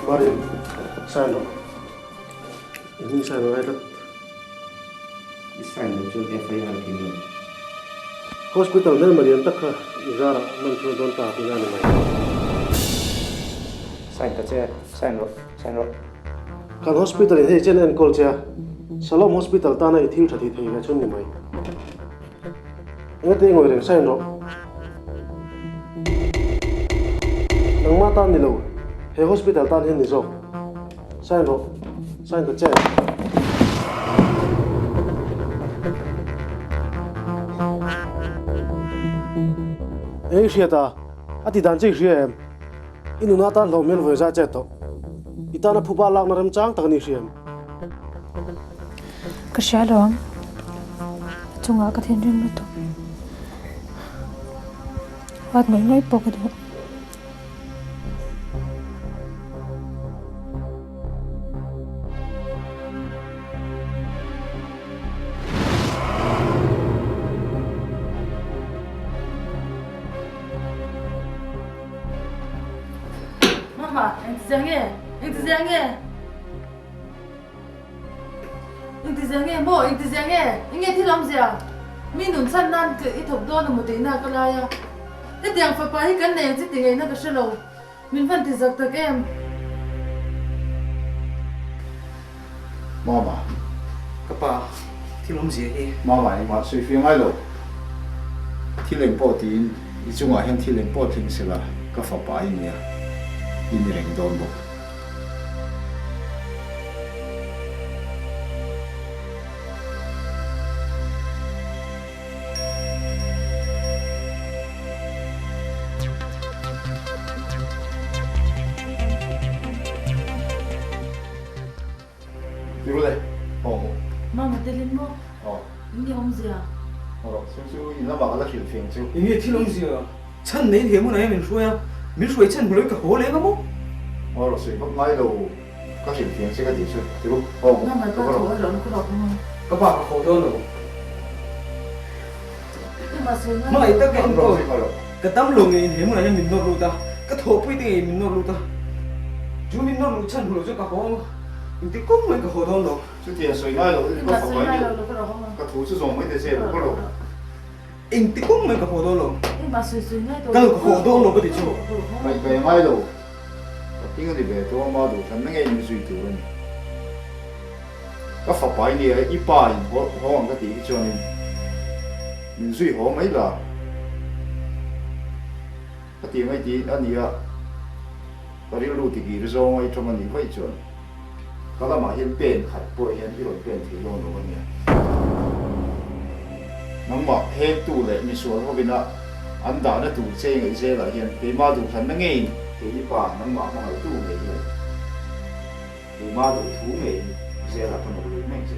Marin, sign rawh. I hming sign a ngai tlat. I sign loh chuan FIR tih ni. Hospital hmelma lian tak kha i zarah man chhuak dawn ta tihna a ni mai. Sign ta che, sign rawh, sign rawh. Kan hospital in hei chen a enkawl che a, Shalom Hospital tana i thil tha tih thei ve chun ni mai. Engati ngawi reng sign rawh. Nangmah tan ni lo, he hospital tan hian ni zawk. Sign rawh, sign ta che. Eng i hriat a, a ti dan che i hria em? I nuna tan hlauh hmel vawi zai che tawh. I tana phuba lakna remchang tak a ni hria em? Ka hria lo ang. A chungah ka thinrim lutuk. Huat ngawih ngawih pawh ka duh. Mama, engti zia nge? Engti zia nge? Engti zia nge maw? Engti zia nge? Enge thil awmzia? Mi nun chhan nan i thawk dawn a maw tihna ka lai a. Hetiang fapa hi kan nei ang chi ti ngaihna ka hre lo. Min van ti zak tak em? Mama. Ka pa, thil awmzia hi. Mama, engmah sawi fiah ngai lo. Thil eng pawh tiin i chungah hian thil eng pawh thleng sela ka fapa i nia, i ni reng dawn bawk. Tirule, aw maw? Mama telin maw? Aw. Eng nge awmzia? Rawh, chu chu in lamah ka la hrilh fiang chu. Enge thil awmzia? Chhan nei in he hmunah hian min hruai a, min hruai chhan hmu loin ka haw leng a maw? Aw rawh, sawi vak ngai lo, ka hrilh fiang che ka tih chu. Ti ru, aw ka va rawh. Ka pa ka haw dawn lo. Hmangaih tak ka enkawl, ka dam lo ngeiin he hmunah hian min nawr lut a, ka thawhpui te ngeiin min nawr lut a, chu min nawr luh chhan hmu lo chu ka haw ang, engti kawng mahin ka haw dawn lo. Chutia sawi ngai lo in ka fapa in ka thu chu zawng mai ta che lo ka rawh. Engti kawng mahin ka haw dawn lo. Kal ka haw dawn lo ka ti chu. Ngaih ka e ngai lo. Ka hming a ni ve tawh a, ma duhthlanna ngei min zui tur a ni. Ka fapa i nia, i pa in haw haw ang ka tih hi chuanin min zui haw mai la. Ka tih mai tih a nia, ka rilru tikir zawnga i tawng a nih vaih chuan ka lamah hian pen khat pawh hian i rawn pen thei dawn lo a nia. Nangmah hektu leh misual hovina an dahna tur che ngaih zelah hian keimah duhthlanna ngeiin kei i pa nangmah hmangaihtu ngei hian Keimah duh thu ngeiin zelah ka nawr lut mai che.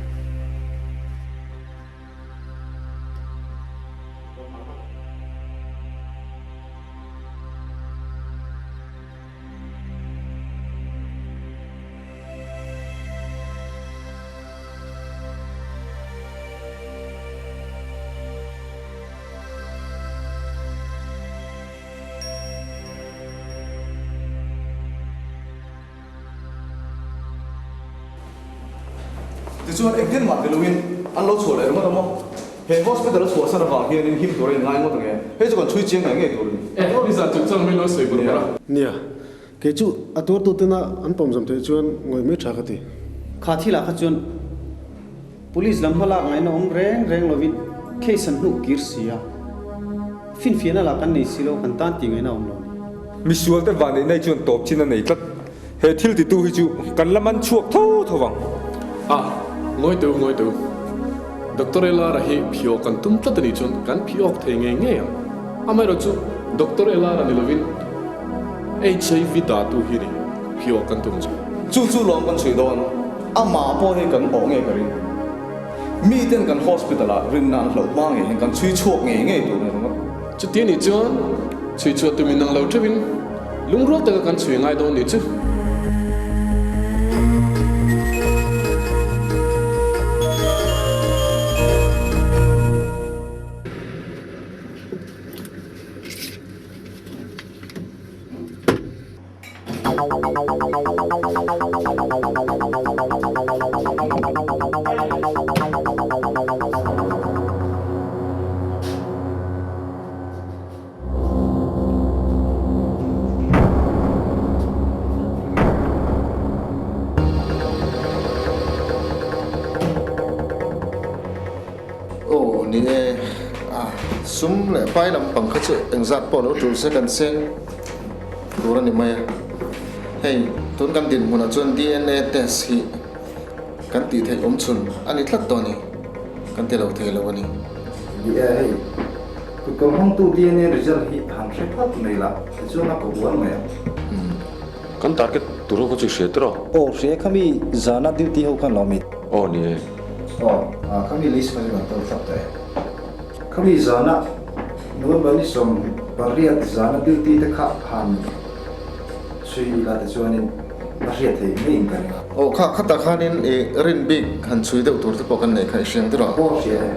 Tichuan engtin mah ti loin an lo chhuah leh ringawt a maw? He hospital a chhuahsan avang hianin him tur a inngai ngawt ang e. Hei chu kan chhui chiang ngei ngei tur a ni. E, nizan chung chuan min lo sawi bur bur a. Nia, kei chu a tuartu tena an pawmzam theih chuan ngawih mai tha ka ti. Kha thilah kha chuan Police lam hmalak ngaihna awm reng reng lovin case an hnuh kir si a, finfiahna lah kan nei si lo, kan tan tih ngaihna awm lo a ni. Misual te van neih chuan tawp chin a nei tlat. He thil titu hi chu kan la man chhuak tho tho vang. A, ngawi teu, ngawi teu. Doctor Elara hi phiawk kan tum tlat a nih chuan kan phiawk thei ngei ngei ang. Amaherawh chu Doctor Elara ni lovin HIV dahtu hi a ni, phiawk kan tum chu. Chu chu lawm kan chhui dawn. Amah pawh hi kan awh ngei ka ring. Miten kan hospital ah rinna an hloh hma ngei hian kan chhui chhuak ngei ngei tur a ni ringawt. Chuti anih chuan chhui chhuah tumin nang lo theuhin lungrual taka kan chhui ngai dawn nih chu. Aw ni e, sum leh pai lampang kha chu engzat pawh lo tul se kan seng. Tur a ni mai a. Hei, tun kan dinhmunah chuan DNA test hi kan tih theih awm chhun a ni tlat tawh a ni. Kan ti lo thei lo a ni. Ni e, hei, kut kawr hmangtu DNA result hi han hre phawt mai la, tichuan a ko bual mai ang. Umm, kan target tur ho kha chu i hria tiraw? Aw, hria khami zana duty ho khan lo mi. Aw, ni e. Aw, khami list kha chu kan tel thlap tawh e. Khami zana November ni 18 zana duty te kha han chhui ila te chuanin a hriat theih ngeiin ka ring a. Aw kha khatah khanin i rin bik han chhui deuh tur te pawh kan nei kha i hriang tir a. Aw hria e.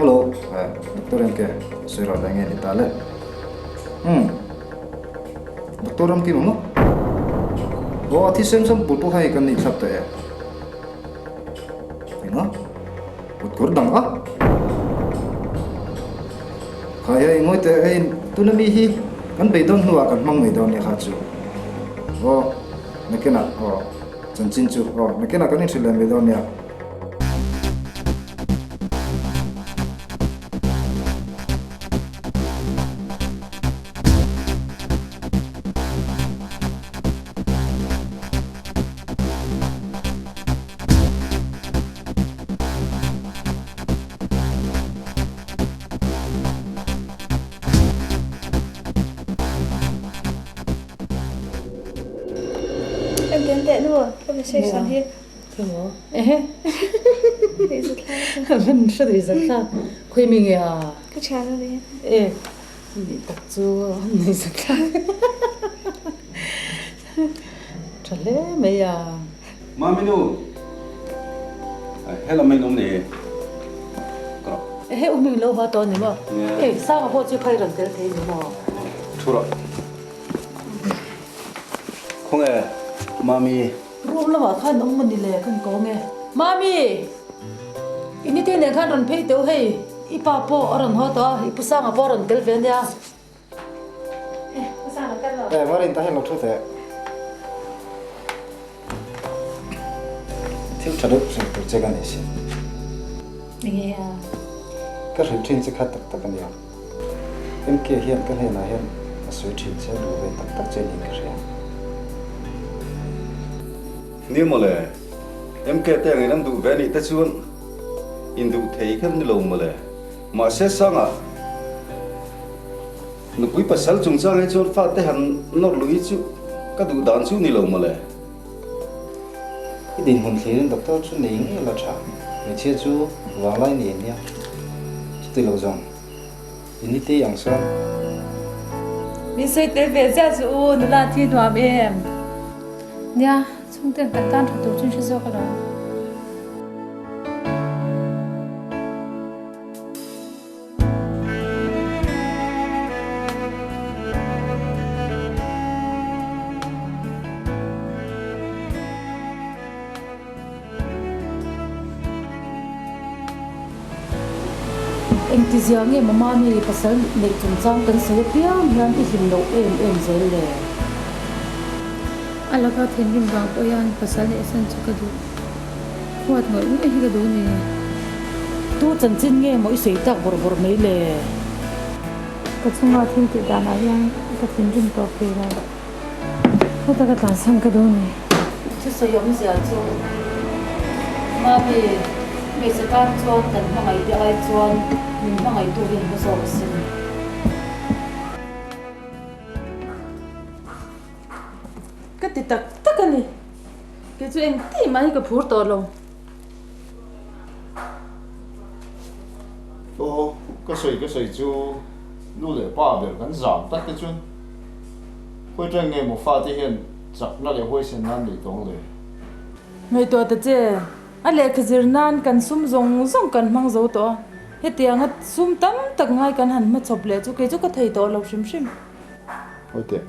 Hello, Doctor MK, sawi rawh eng nge ni ta le? Umm. Doctor Ramkim ang maw? Aw, a thisen sample pawh hei kan nei thlap tawh e. Enga? Kut kawr dang a? Khai hei ngawi teh hei tuna mi hi kan beidawn hnuah kan hmang mai dawn nia kha chu. Aw, nakinah aw chanchin chu aw nakinah kan inhrilh leh mai dawn nia. En teh nu, ka message san hi. Emaw? Ehe. Van hre duih zat thlak. Khawi mi nge a? Ka thian a ni. E, ni tak chu nei zat thlak. Tha hle mai a. Mami nu, helam in awm nei e. Ka rawh. Ehe, u hming lo ha tawh a ni maw? E, Sanga pawh chu kha i rawn tel thei ni maw? Thu rawh. Khawnge Mami? Room lamah khan awm maw ni le kan ko nge. Mami! I nite nen khan rawn phei teuh hei, i pa pawh a rawn haw tawh a, i pu Sanga pawh a rawn tel ve ania. Eh, pu Sanga kal lo. Eh, Marin ta hian lo thu teh. Thil tha deuh hrilh tur che ka nei sin. Enge a? Ka hrilh thin che kha tak tak ania. MK hian ka hnenah hian a sawi thin che a duh ve tak tak che niin ka hria. Ni mawle, MK te angin an duh ve anih te chuan induh thei kher ni lo mawle. Mahse Sanga nupui pasal chungchang hi chuan fate han nawr luh hi chu ka duh dan chu ni lo mawle. I dinhmun thlirin doctor chu nei ngei la tha, hmeichhia chu vanglai nei ania, chuti lo zawng i ni tei ang sawn. Min sawi tel ve ziah chu u, nula thi nuam em? Nia, chhungten kan tan tha tur chu in hre zawk alawm. Engtizia nge Mamami pasal neih chungchang kan sawi apiang hian i hlim loh em em zel le? A laka thinrim vang pawh hian pasal neih san chu ka duh. Huat ngawih ngawih hi ka duh ni. Tu chanchin nge maw i sawi tak bawrh bawrh mai le? Ka chunga thil tih danah hian ka thinrim tawh thei lo. Heta ka tlansan ka duh ni. Thusawi awmzia chu Mami, hmeichhe tan chuan kan hmangaih te ai chuan min hmangaihtu hi an hmu zawk asin. Ka ti tak tak a ni. Kei chu eng tih mah hi ka phur tawh lo. Aw, ka sawi ka sawi chu nu leh pa ber kan zam tak te chuan khawi tang nge maw fate hian chakna leh huaisen nan nei tawng le? Ngaihtuah ta che, a lehkha zir nan kan sum zawng zawng kan hmang zo tawh a, hetianga sum tam tak ngai kan han hmachhawp leh chu kei chu ka thei tawh lo hrim hrim. Hawi teh.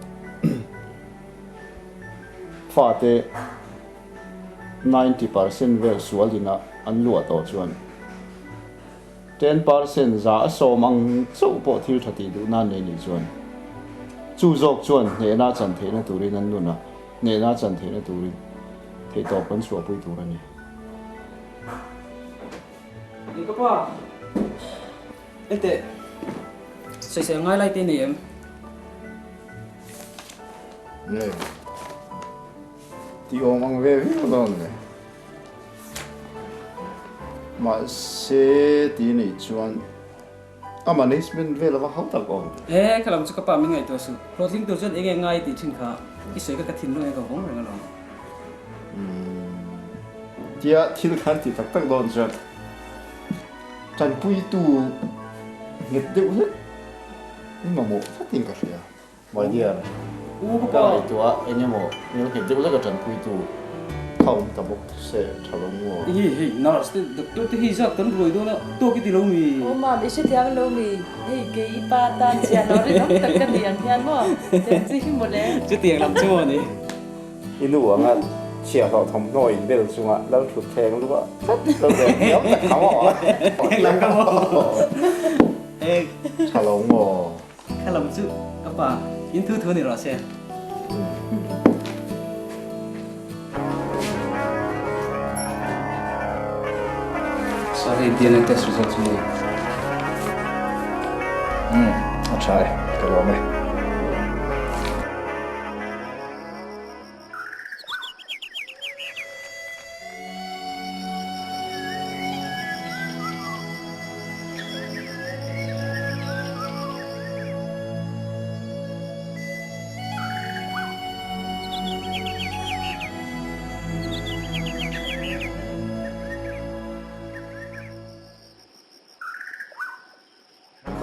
Fate 90% vel sual inah an luah tawh chuan 10% za a sawm ang chauh pawh thil tha tih duh nan nei nih chuan chu zawk chuan hnehna chan theihna turin an nun a, hnehna chan theihna turin theihtawp kan chhuahpui tur a ni. Ni ka pa. Enteh, sawisel ngai lai te nei em? Nge, ti awm ang ve viau dawn le. Mahse ti nei chuan a management vel ava hau tak awm. E, ka lam chu ka pa min ngaihtuah suh. Hlawhtling tur chuan enge ngai tih thin kha i sawi kha ka thinlung e ka vawng reng alawm. Umm, tia thil khan ti tak tak dawn chuan Tanpuitu nghet deuh hlek i mamawh tlatin ka hria. My dear, ka ngaihtuah eng emaw hmel nghet deuh hlek a tanpuitu kha awm ta bawk se tha lo maw? Hei hei, nurse te, doctor te hei zat kan ruai dawn a, tawk i ti lo mi? Aw mam, i hrethiam lo mi? Hei kei i pa tan chiah lo rinawm tak ka ni ang hian maw? Tiang chi hi mawle. Chutiang lam chu maw ni? I nu anga chhiahhlawh thawmhnaw in bel chunga lal thut thleng luah tlat lo ve hniam tak kha maw? Eng lam ka maw? Tha lo maw? Kha lam chu ka pa in thu thu ni rawh se. Sir hei DNA test result chu ni. Umm a tha e, ka lawm e.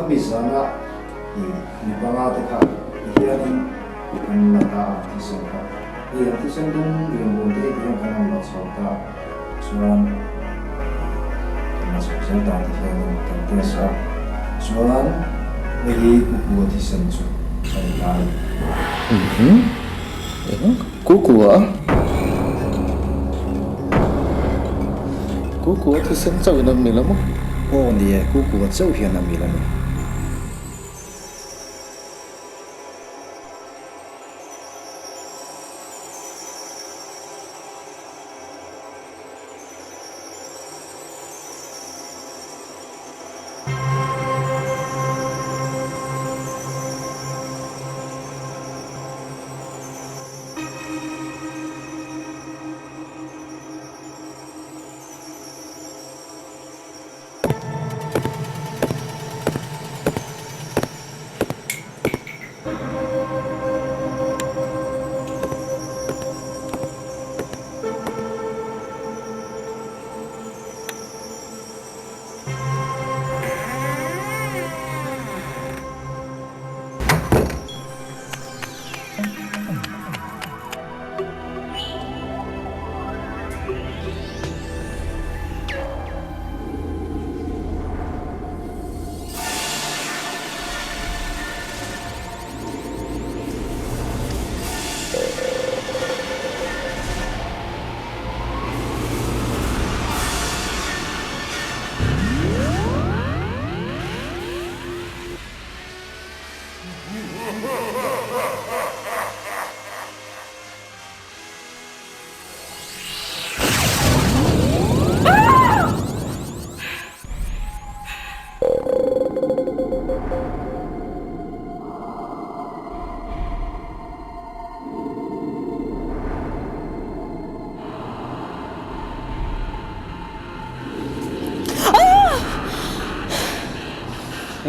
Khami zana i mi panga te kha ti hianin kan la ta a thisen kha. Hei an thisen dum lian bun te hi ti hian kan rawn la chho ta chuan kan la chho zel ta ti hianin kan test a. Chuan hei hi Kukua thisen chu a ni ta a ni. Umm eng Kukua? Kukua thisen chauhin a mil a maw? Aw ni e, Kukua chauh hian a mil a ni.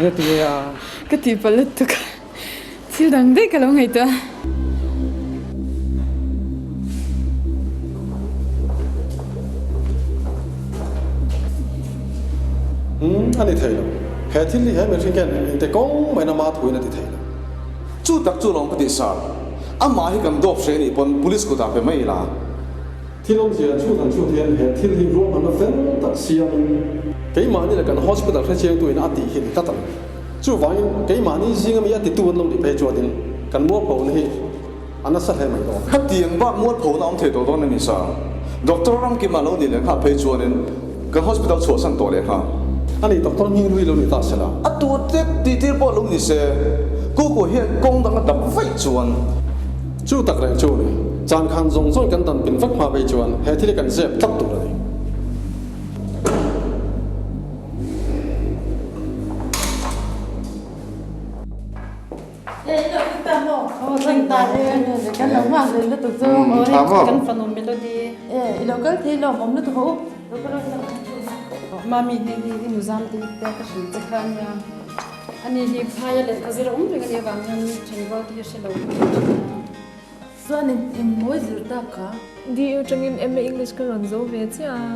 Enge ti nge a? Ka tihpalh lutuk a, thil dang daih ka lo ngaihtuah a. Umm a ni thei lo. He thil hi he mihring hian engte kawng maiin ama thuin a ti thei lo. Chu tak chu lawm ka ti sir. Amah hi kan dawp hre nih pawn police kutah pe mai ila. Thil awmzia chhut han chhut hian he thil hi ruahmanna fel tak siamin keimahni leh kan hospital hrechiangtu in a tih hi ni tlat ang. Chuvangin keimahni zinga mi a titu an lo nih phei chuanin kan mualphona hi a nasa hle mai dawn. Hetiang bak mualphona awm thei tawh dawn a ni sir. Doctor Ramkima lo nih leh nghah phei chuanin kan hospital chhuahsan tawh leh nghah. A ni doctor hming hlui lo ni ta se la. A tu te tihtir pawh lo ni se, Kuku hian kawng dang a dap vaih chuan. Chu tak reng chu a ni. Chan khan zawng zawng kan dan pin vek hma phei chuan he thil hi kan zep tlat tur a ni. Mami hei hi i nuzam te hi te ka hrilh che kha ania ani hi phaia lehkha zir a awm reng ania vang hian thenrual te hi a hre lo Chuan in engmawi zir tak kha? DU tangin MA English ka rawn zo ve chiah a.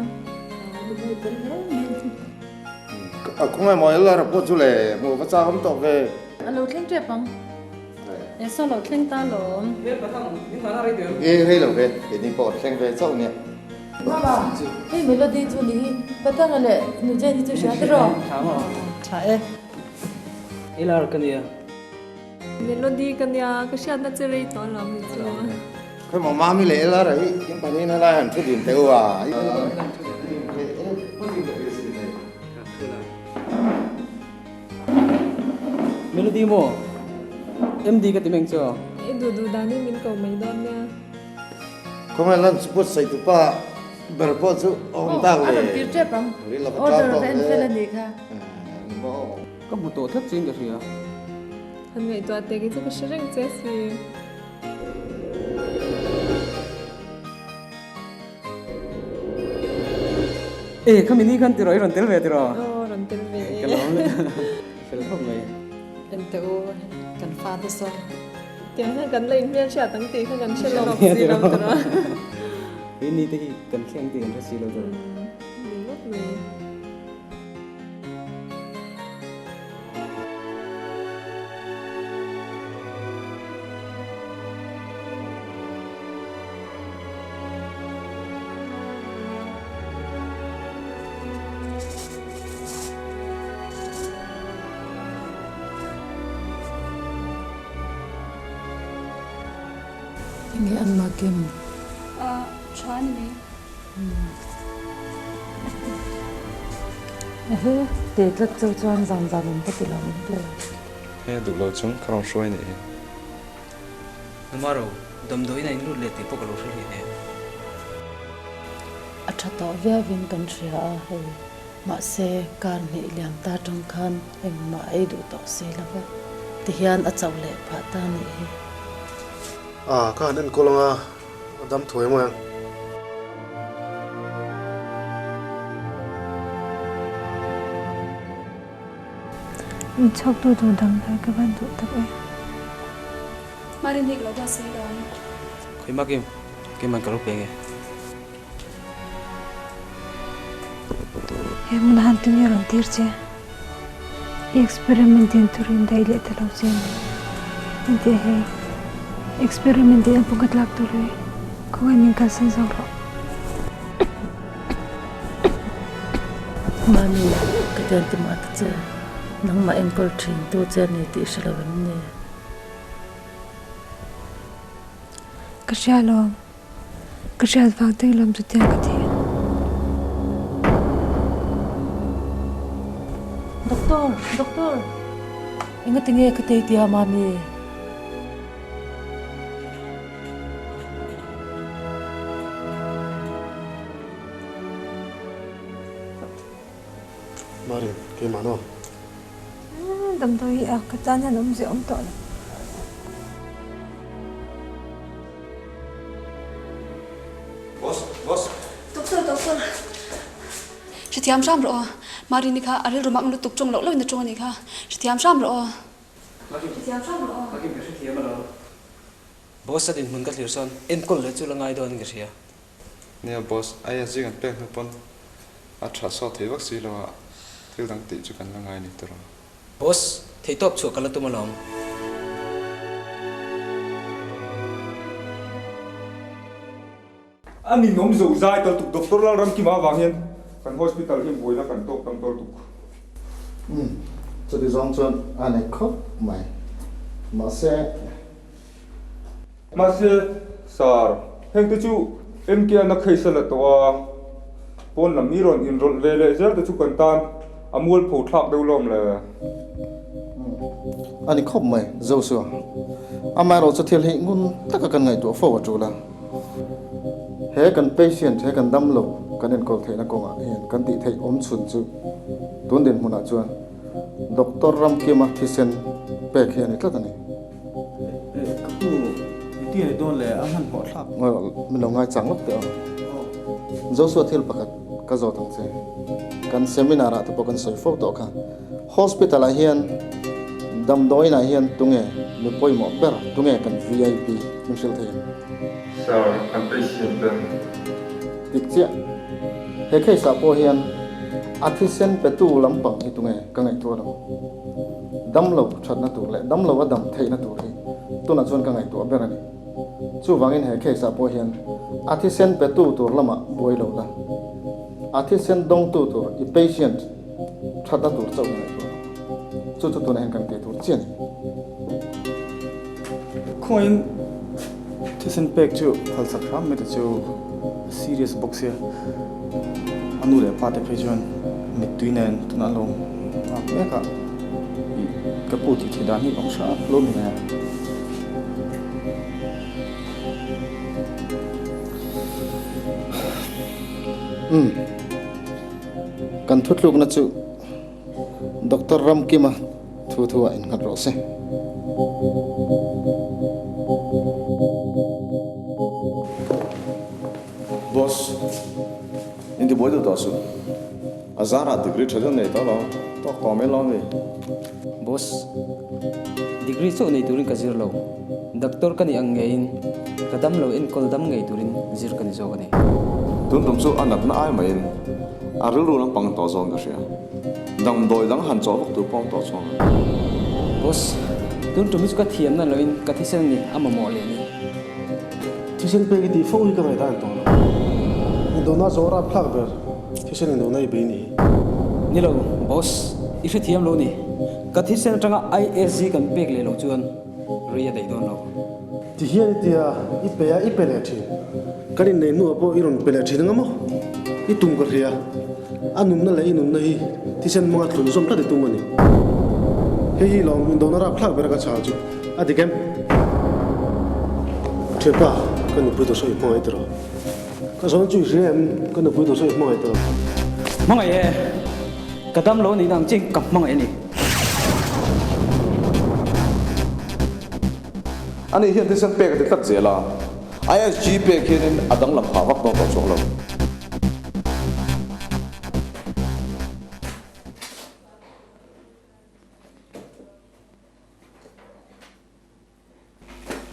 A khawngaih maw LR pawh chu le hmuh va chak awm tawh ve. A lo thleng tep ang. E saw lo thleng ta lawm. E rei lo ve, keini pawh kan thleng ve chauh nia. Mama, hei melody chu ni hi, Patanga leh Nu Jane hi chu hria tiraw? Tha maw? Tha e. LR ka nia. Melody ka nia, ka hriatna che rei tawh alawm ni chu. Khawi maw Mami leh LR hi in pahnihin helai han thu dun teh u a. Melody maw? MD ka ti meng chu. I duh duh danin min ko mai dawn nia. Khawmai lunch put sawi tu pa ber pawh chu a awm tak le. A rawn tir tep ang. Order va en fel a nih kha. Ka hmu tawh tlat chiin ka hria. Han ngaihtuah teh kei chu ka hre reng che si. E khami ni khan tiraw i rawn tel ve tiraw? Aw rawn tel ve e. Ka lawm lutuk fel khawp mai. Ente u kan fate sawn. Tiang hian kan la inhmel hriat ang tih kha kan hre lo si lo tiraw. Hei ni te hi kan thleng tih kan hre si lo tiraw. Ni ngawt mai. Enge an mah kim? A tha a ni mai. Ehe, te tlat cheu chuan zan zan awm ka ti lo ang tle. He duh lo chung ka rawn hruai nih hi. Numaro, damdawiin a inlut leh tih pawh ka lo hre hlih nen. A tha tawh viauin kan hria a hei. Mahse, kar hnih liam ta tang khan engmah ei duh tawh si lo va, tihian a chauh leh phah ta nih hi. A, ka han enkawl anga a dam thuai mawi ang. Min chhawktu tur damdawi ka van duh tak e. Marin hi ka lo buatsaih lo ang. Khawi Makim, keiman ka lo pe nge. He hmun han tu nge rawn tir che? I experiment din turin daih leh ta lo che ni. Engtiah hei experiment din a pawh ka tlak tur hi khawngaih min kalsan zawk rawh. Mami, ka tian ti mah ta che. Nangmah enkawl thin tu che a ni tih hre lo em ni? Ka hria lo. Ka hriat vang te lawm chu tiang ka ti. Doctor! Doctor! Engati nge ka tei tia mami? Marin, keimah no. Damdawi hi a ka tan hian awmzia awm tawh lo. Boss, boss. Doctor, doctor. Hrethiam hram rawh aw. Marini kha a rilru mak lutuk tawng loh lohin a tawng a nih kha. Hrethiam hram rawh aw. Hrethiam hram rawh aw. Makim ka hrethiam alawm. Boss a dinhmun ka thlir sawn enkawl leh chu la ngai dawn in ka hria. Nia boss, aia zing an pek hnu pawn a tha sawt thei vak si lo a, thil dang tih chu kan la ngai ni tur a. Boss, theihtawp chhuah ka la tum alawm. A ninawm zo zai tal tuk Doctor Lalramkima avang hian kan hospital hian buaina kan tawk tam tal tuk. Umm, chuti zawng chuan a nei khawp mai. Mahse. Mahse, Sir, heng te chu MK an a case a la tawh a, pawn lam mi rawn inrawlh ve leh zel te chu kan tan a mualpho thlak deuh lawm le. A ni khawp mai, Joshua. Amaherawh chu thil hi ngun taka kan ngaihtuah fo a tul a. He kan patient, he kan damlo kan enkawl theihna kawngah hian kan tih theih awm chhun chu tun dinhmunah chuan Doctor Ramkima thisen pek hi a ni tlat a ni. Ka pu, engtin nge dawn le a hmanhmawh thlak? Min lo ngai chang lawk teh aw. Joshua thil pakhat ka zawt ang che. Kan seminar ah te pawh kan sawi fo tawh kha. Hospital ah hian damdawiin ah hian tunge mi pawimawh ber, tunge kan VIP min hrilh thei ang? Sir, kan patient ten. Dik chiah. He case ah pawh hian a thisen petu lampang hi tunge ka ngaihtuah lo. Damlo thatna tur leh damlo a dam theihna tur hi tunah chuan ka ngaihtuah ber a ni. Chuvangin he case ah pawh hian a thisen petu tur lamah buai lo la, a thisen dawngtu tur i patient thatna tur chauh i ngaihtuah lo. Chu chu tunah hian kan tih tur chiah a ni. Khawiin thisen pek chu phalsak hram mai ta chu a serious bawk sia, a nu leh pa te phei chuan mittui nen tunah an lo nghak mek a, ih ka pu tih theih dan hi awm hram lo mi le. Umm kan thutlukna chu Doctor Ramkima Thu thu ah innghat rawh se. Boss, in ti buai duh tawh suh. A zarah degree tha deuh nei tawh lo, tawk tawh mai lo a mi. Boss, degree chauh nei turin ka zir lo. Doctor ka nih ang ngeiin ka dam lo enkawl dam ngei turin zir ka ni zawk a ni. Tun tum chu a natna ai maiin a rilru lampang tawh zawng ka hria. Damdawi dang han chawh vak tur pawh awm tawh chuang a. Boss, tun tum hi chu ka thiamna loin ka thisen a ni, a mamawh leh ni. Thisen pek i tih fo hi ka ngaihdan tawh lo. Indona zawh rap thlak ber thisen indona i bei ni hi. Ni lo, boss, i hrethiam lo ni. Ka thisen atanga ISG kan pek leh loh chuan rei a daih dawn lo. Ti hian i tia, i pe a, i pe leh thin. Kan inneih hnuah pawh i rawn pe leh thin anga maw? I tum ka hria. A nunna leh i nunna hi thisen hmanga thlun zawm tlat i tum a ni. Hei hi lawm indona rapthlak ber ka chhal chu a dik em? Thianpa, ka nupui tur sawi hmangaih tiraw? Ka zawn chu i hria em? Ka nupui tur sawi hmangaih tiraw? Hmangaih e! Ka dam lo nihna ang chin ka hmangaih a ni. Ani hian thisen pek a ti tlat zel a, ISG pek hianin a danglam phah vak dawn tawh chuang lo.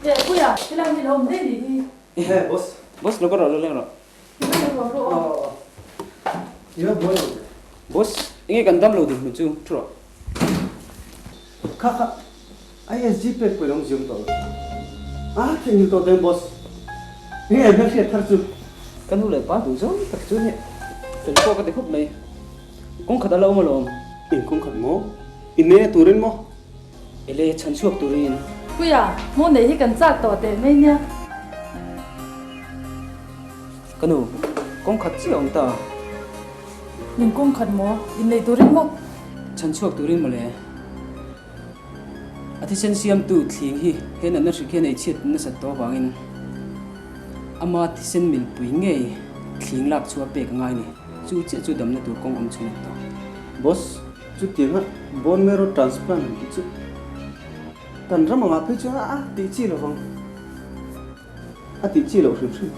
Leh Puia, helai hi lo awm daih nih hi. Ehe, boss. Boss, lo ka rawh, lo leng rawh. Helai hi lo rawh aw. Ila buai lo. Boss, enge kan dam lo dinhmun chu thu rawh. Kha kha, ISG pek pawhin awm ziam tawh lo. A theihnghilh tawh dawn boss. Enge an hmelhriat thar chu? Ka nu leh pa duh zawng tak chu nia. Fel pawh ka ti khawp mai. Kawng khat a la awm alawm. Eng kawng khat maw? Inneia turin maw? Ele chhan chhuak turin. Puia, hmuh neih hi kan chak tawh teh mai nia. Ka nu, kawng khat chiah awm ta. Eng kawng khat maw? Innei turin maw? Chhan chhuak turin mawle. A thisen siamtu thling hi he natna hrik hian ei chhiat nasat tawh avangin ama thisen milpui ngei thling lak chhuah pek a ngai ni. Chu chiah chu damna tur kawng awm chhun a ni tawh. Boss, chutianga bone marrow transplant han tih chu kan ram angah phei chuan a tih chi lo vang. A tih chi loh hrim hrim.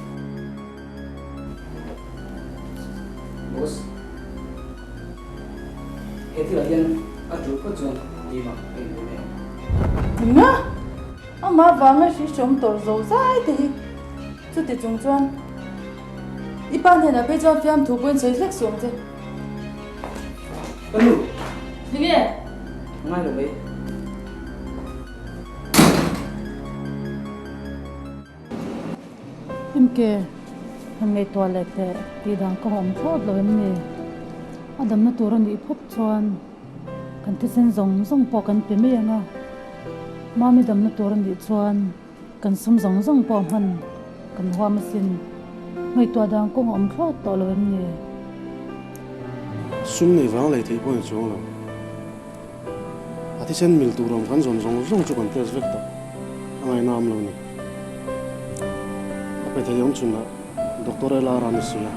Boss, he thilah hian a tul phawt chuan keimah ka inbe mai ang. Enga? Amah vanga hri hrawm tawrh zo zai te hi chuti chung chuan i pa hnenah phei chuan fiamthu pawhin sawi hlek suh ang che. Ka nu! Tinge? Ngai lo mai. MK, han ngaihtuah leh teh tih dan ka awm thlawt lo em ni? A damna tur a nih phawt chuan kan thisen zawng zawng pawh kan pe mai ang a, Mami damna tur a nih chuan kan sum zawng zawng pawh hman kan huam asin. Ngaihtuah dan kawng a awm thlawt tawh lo em ni? Sum nei vang lei theih pawh ni chuang lo. A thisen mil tur awm kan zawn zawng zawng chu kan test vek tawh. A ngaihna awm lo ni. A pe thei awm chhunah Doctor Ella a ni si a.